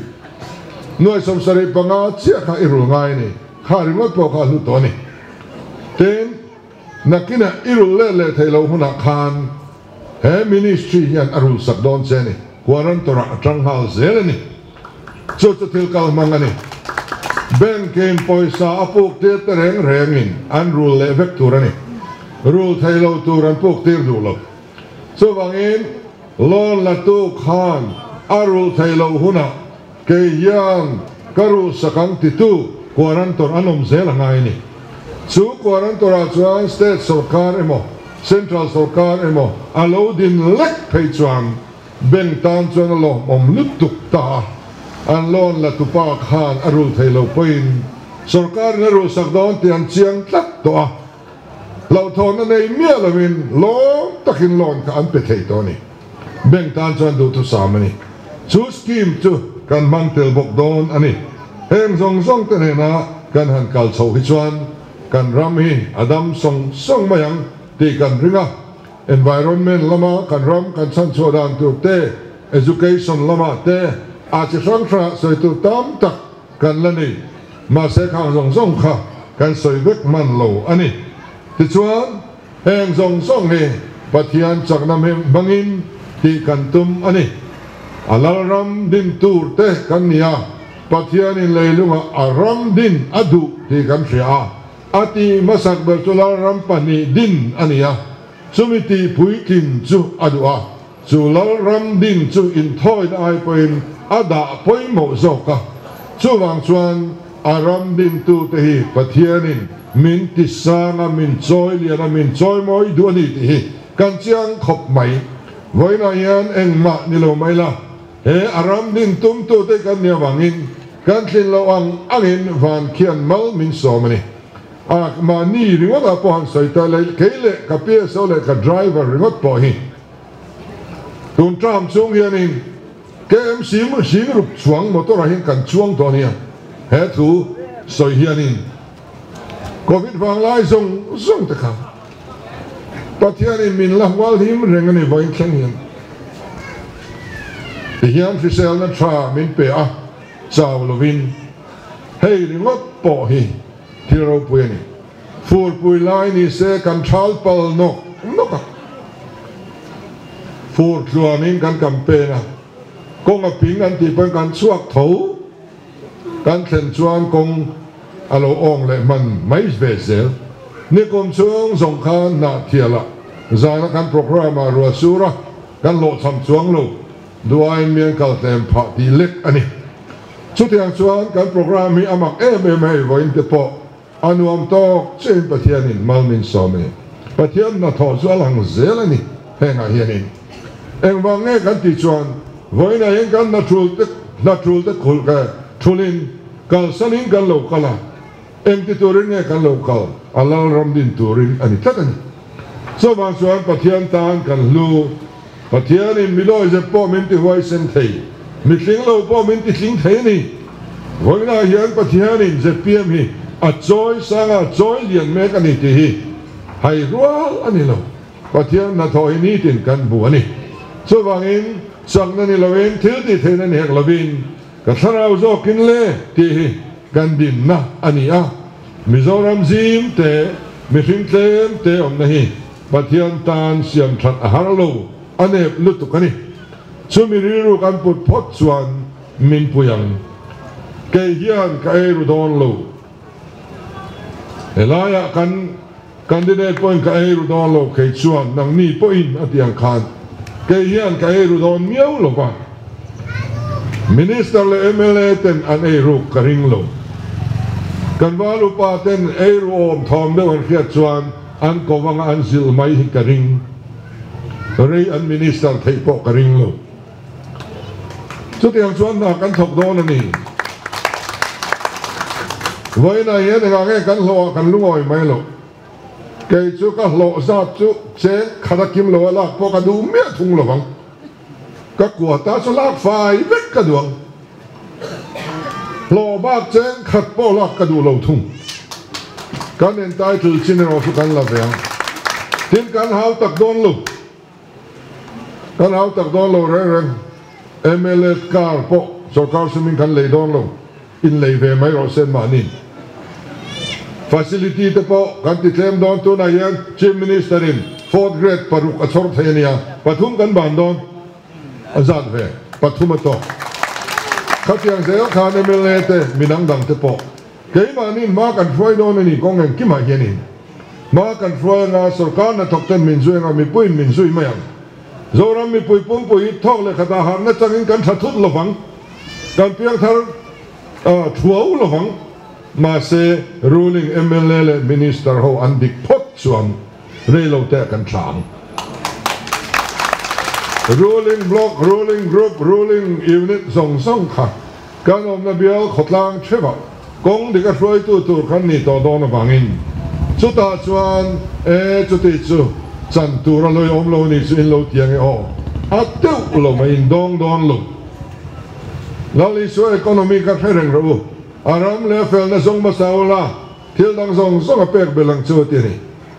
75,000 chiah kha i rulh ngai a ni, kha ringawt pawh kha a hlu tawh a ni. Tin, nakinah i rulh let leh theih loh hunah khan he Ministry hian a rulh sak dawn che a ni, guarantor-ah a tang nghal zel a ni. Chu chu thil kal hmang a ni. Bank in pawisa a puk tir te reng rengin an rul leh vek tur a ni. Rul thei lo tur an puk tir duh lo. Chuvangin loan la tu khan a rul thei lo hunah kei hian ka rul sak ang titu guarantor an awm zel a ngai a ni. Chu guarantor ah chuan state sorkar emaw central sorkar emaw a lo din lek phei chuan Bank tan chuan a lawmawm lutuk ta a, an loan la tupa khan a rul thei lo pawhin sorkarin a rul sak dawn tih an chiang tlat tawh a, hlauhthawnna nei miah loin lawm takin loan kha an pe thei tawh a ni. Bank tan chuan duhthusam a ni. Chu scheme chu kan hmang tel bawk dawn a ni. Heng zawng zawng te hnena kan han kal chho hi chuan kan ram hi a dam sawng sawng mai ang tih kan ring a. Environment lama kan ram kan chhanchhuah dan tur te, education lamah te a chi hrang hrangah sawi tur tam tak kan la nei. Mahse khang zawng zawng kha kan sawi vek hman lo a ni. Tichuan, heng zawng zawng hi Pathian chakna hmangin tih kan tum a ni. A Lalram din tur te kan ni a, Pathianin leilungah a ram din a duh tih kan hria a. A tih hmasak ber chu Lalram pahnih din a ni a, chumi tih puitlin chu a duh a, chu Lalram din chu inthawina ai pawhin a dah pawimawh zawk a. Chuvang chuan a ram dintute hi Pathianin min ti sang a, min chawi lian a, min chawi mawi duh a ni tih hi kan chiang khawp mai. Vawiinah hian engmah ni lo mai la, he a ram din tumtute kan nih avangin Kan thlin loh ang angin van khian mal min sawm a ni. A mahni ringawt ah pawh han sawi ta leh kei leh ka PSO leh ka driver ringawt pawh hi tun term chhung hianin KMC hring ruk chuang motor ah hian kan chuang tawh a nia. He thu sawi hianin Covid vanglai zawng zawng te kha Pathianin min la hual him reng a ni vawiin thleng hian. Tihian hriselna tha min pe a, chau lovin hei ringawt pawh hi thil ropui a ni. Furpui lai ni se kan thal pal nawk nawk a, fur tluanin kan campaign a, kawng a ping an tih pawhin kan chhuak tho. Kan thlen chuan kawng a lo awng leh hman mai ve zel. Nikum chhung zawng khan Hnahthialah zana kan programme ah ruah sur a, kan hlawhchham chuang lo. Duaiin mian kal tlem phah tih lek a ni. Chutiang chuan kan programme hi a mak em em hei vawiin te pawh a nuam tawk chiahin Pathianin mal min sawm a ni. Pathian hnathawh chu a lang zel a ni hengah hianin. Engvang nge kan tih chuan vawiinah hian kan hna thul te hna thul te khulh ka thulin kalsanin kan lo kal a, engti turin nge kan lo kal a lal ram din turin a ni tlat a ni. Chuvang chuan Pathian tan kan hlu, Pathianin mi lawizep pawh min ti huaisen thei, mi tling lo pawh min ti tling thei a ni. Vawiinah hian Pathianin zpm hi a chawi sang a, chawi lian mek a ni tih hi hai rual a ni lo. Pathian hnathawh hi nitin kan hmu a ni. Chuvangin chakna ni loin thil tih theihna ni hek lovin ka thlarau zawkin le tih hi kan dinna a ni a. Mizoram zim te, mihring tlem te awmna hi Pathian tan siam that a har lo, a nep lutuk a ni. Chumi rilru kan put phawt chuan min pui ang. Kei hian ka ei ru dawn lo. Helaiah kan candidate pawhin ka ei ru dawn lo, kei chuan nangni pawhin a ti ang khan kei hian ka ei ru dawn miau lo va. Minister leh mla ten an ei ruk ka ring lo. Kan val upa ten ei ru awm thawm deuh an hriat chuan an ko anga an zilh mai hi ka ring. Rei an minister theih pawh ka ring lo. Chutiang chuan hna kan thawk dawn a ni. Vawiinah hian engah nge kan hlawhah kan lungawi mai loh? Kei chu ka hlawh zat chu cheng khat a kim lo a lak pawh ka duh miah thung lo vang. Ka kua ta chu lak fai vek ka duh ang. Hlawh bak cheng khat pawh lak ka duh lo thung. Kan entitle chin erawh chu kan la ve ang. Tin, kan hau tak dawn lo. Kan hau tak dawn lo reng reng. Mla car pawh sorkar sumin kan lei dawn lo. In lei ve mai rawh se mahni. Facility te pawh kan ti tlem dawn. Tunah hian Chief Minister in fourth grade paruk a chhawr thei a nia. Pathum kan ban dawn. A zat ve pathum a tawk. Khatiang zel khan mla te midang dang te pawh keimahni hma kan hruai dawn a ni kawng engkimah hianin hma kan hruai anga sorkar hnathawk ten min zui anga mipuiin min zui mai ang. Zoram mipui pumpui hi thawk leh khatah harhna changin kan tha thut lovang, kan piangthar thuau lovang. Mahse ruling mla leh minister ho an dik phawt chuan Reilo te kan tha ang. Ruling block, ruling group, ruling unit zawng zawng kha kan awmna bial khawtlang theuhah kawng dik a hruaitu tur kan nih tawh dawn avangin chutah chuan e chuti chu chan tur a lawi awm lo ni chu in lo ti ange aw a deuh lo mai in dawng dawn lo. Lal Isua economy kha hre reng rawh u, a ram leh a felna zawng hmasa ula, Thil dang zawng zawng a pek belh ang chu a ti a ni.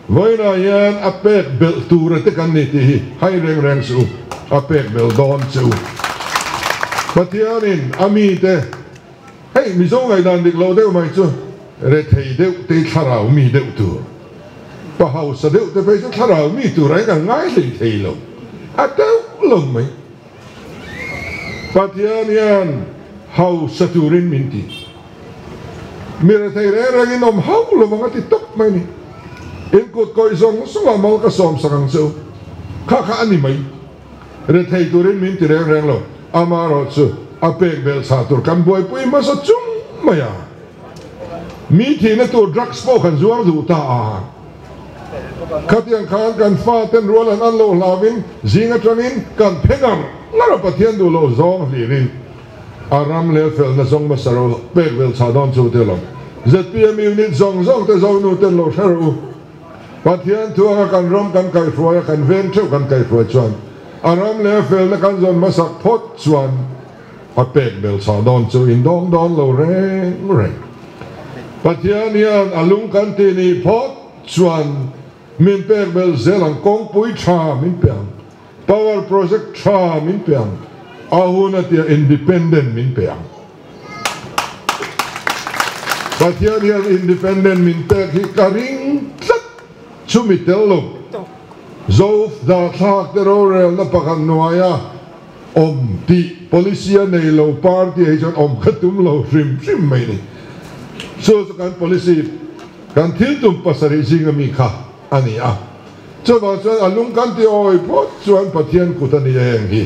Vawiinah hian a pek belh tur a te kan ni tih hi hai reng reng suh u, a pek belh dawn che u. Pathianin a mite, hei Mizo ngaihdan dik loh deuh mai chu rethei deuh te hi thlarau mi deuh tur, pa hausa deuh te phei chu thlarau mi tur a inang ngai hlei thei lo, a deuh lo mai. Pathian hian hausa turin min ti. Mi rethei reng rengin awm hauh lo vang a ti tawp mai ni. In kut kawih zawng zawngah mal ka sawm sak ang che u. Kha kha a ni mai. Rethei turin min ti reng reng lo. Amaherawhchu a pek belh chhah tur kan buaipui hmasa chung mai a. Mi thihna tur drugs pawh kan zuar duh ta a. Khatiang khan kan faten rual an an lo hlauin zing atangin kan phe ngar ngar a Pathian duh loh zawng hlirin a ram leh felna zawng hmasa ro pek vel chhah dawn chu te lo zpm unit zawng zawng te zonu ten lo hre rawh u. Pathian thu anga kan ram kan kaihhruai a kan veng theuh kan kaihhruai chuan a ram leh felna kan zawn hmasak phawt chuan a pek bel chhah dawn chu in dawng dawn lo reng reng. Pathian hian a lung kan tih nih phawt chuan min pek bel zel ang, kawngpui tha min pe ang, power project tha min pe ang, a hun a tia independent min pe ang. Pathian hian independent min pek hi ka ring tlat, chumi tel lo Zo hnathlak te rorelna pakhat hnuaia Awm tih policy a nei lo party ah hi chuan awm kha tum lo hrim hrim mai ni. Chu chu kan policy kan thil tum pasarih zinga mi kha a ni a. Chuvang chuan a lung kan ti awi phawt chuan Pathian kut a ni eng hi.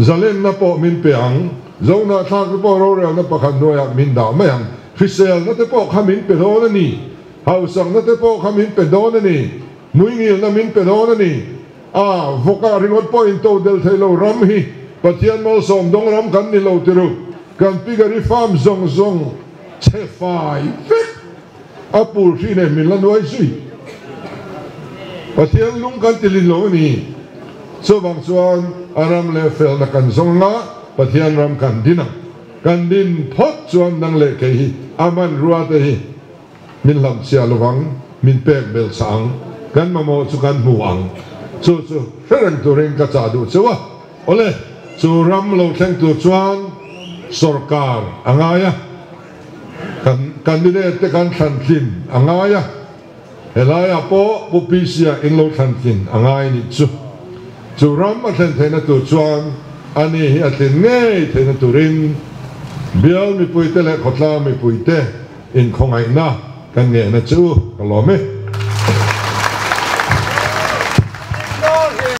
Zalenna pawh min pe ang, zohnahthlak te pawh rorelna pakhat hnuaiah min dah mai ang, hriselna te pawh kha min pe dawn a ni, hausakna te pawh kha min pe dawn a ni, hmuingilna min pe dawn a ni. A, vawkah ringawt pawh in to del thei lo ram hi Pathian malsawm dawng ram kan ni lo tiru, kan piggery farm zawng zawng chhe fai vek a pul hri nen min la nuai zui. Pathian lung kan ti lin lo a ni. Chuvang chuan a ram leh felna kan zawng anga Pathian ram kan din ang. Kan din phawt chuan nang leh kei hi a hmanrua te hi Min hlamchhiah lovang, min pek bel chah ang, kan mamawh chu kan hmu ang. Chu chu hre reng turin ka chah duh cheu a. Awle, chu ram lo thleng tur chuan sawrkar a ngai a, kan candidate te kan thlan tlin a ngai a, helaiah pawh Pu PC-a in lo thlan tlin a ngai nih chu. Chu ram a thlen theihna tur chuan ani hi a tlin ngei theihna turin bial mipuite leh khawtlang mipuite, Inkhawngaihna kan ngehna chu ka lawm e.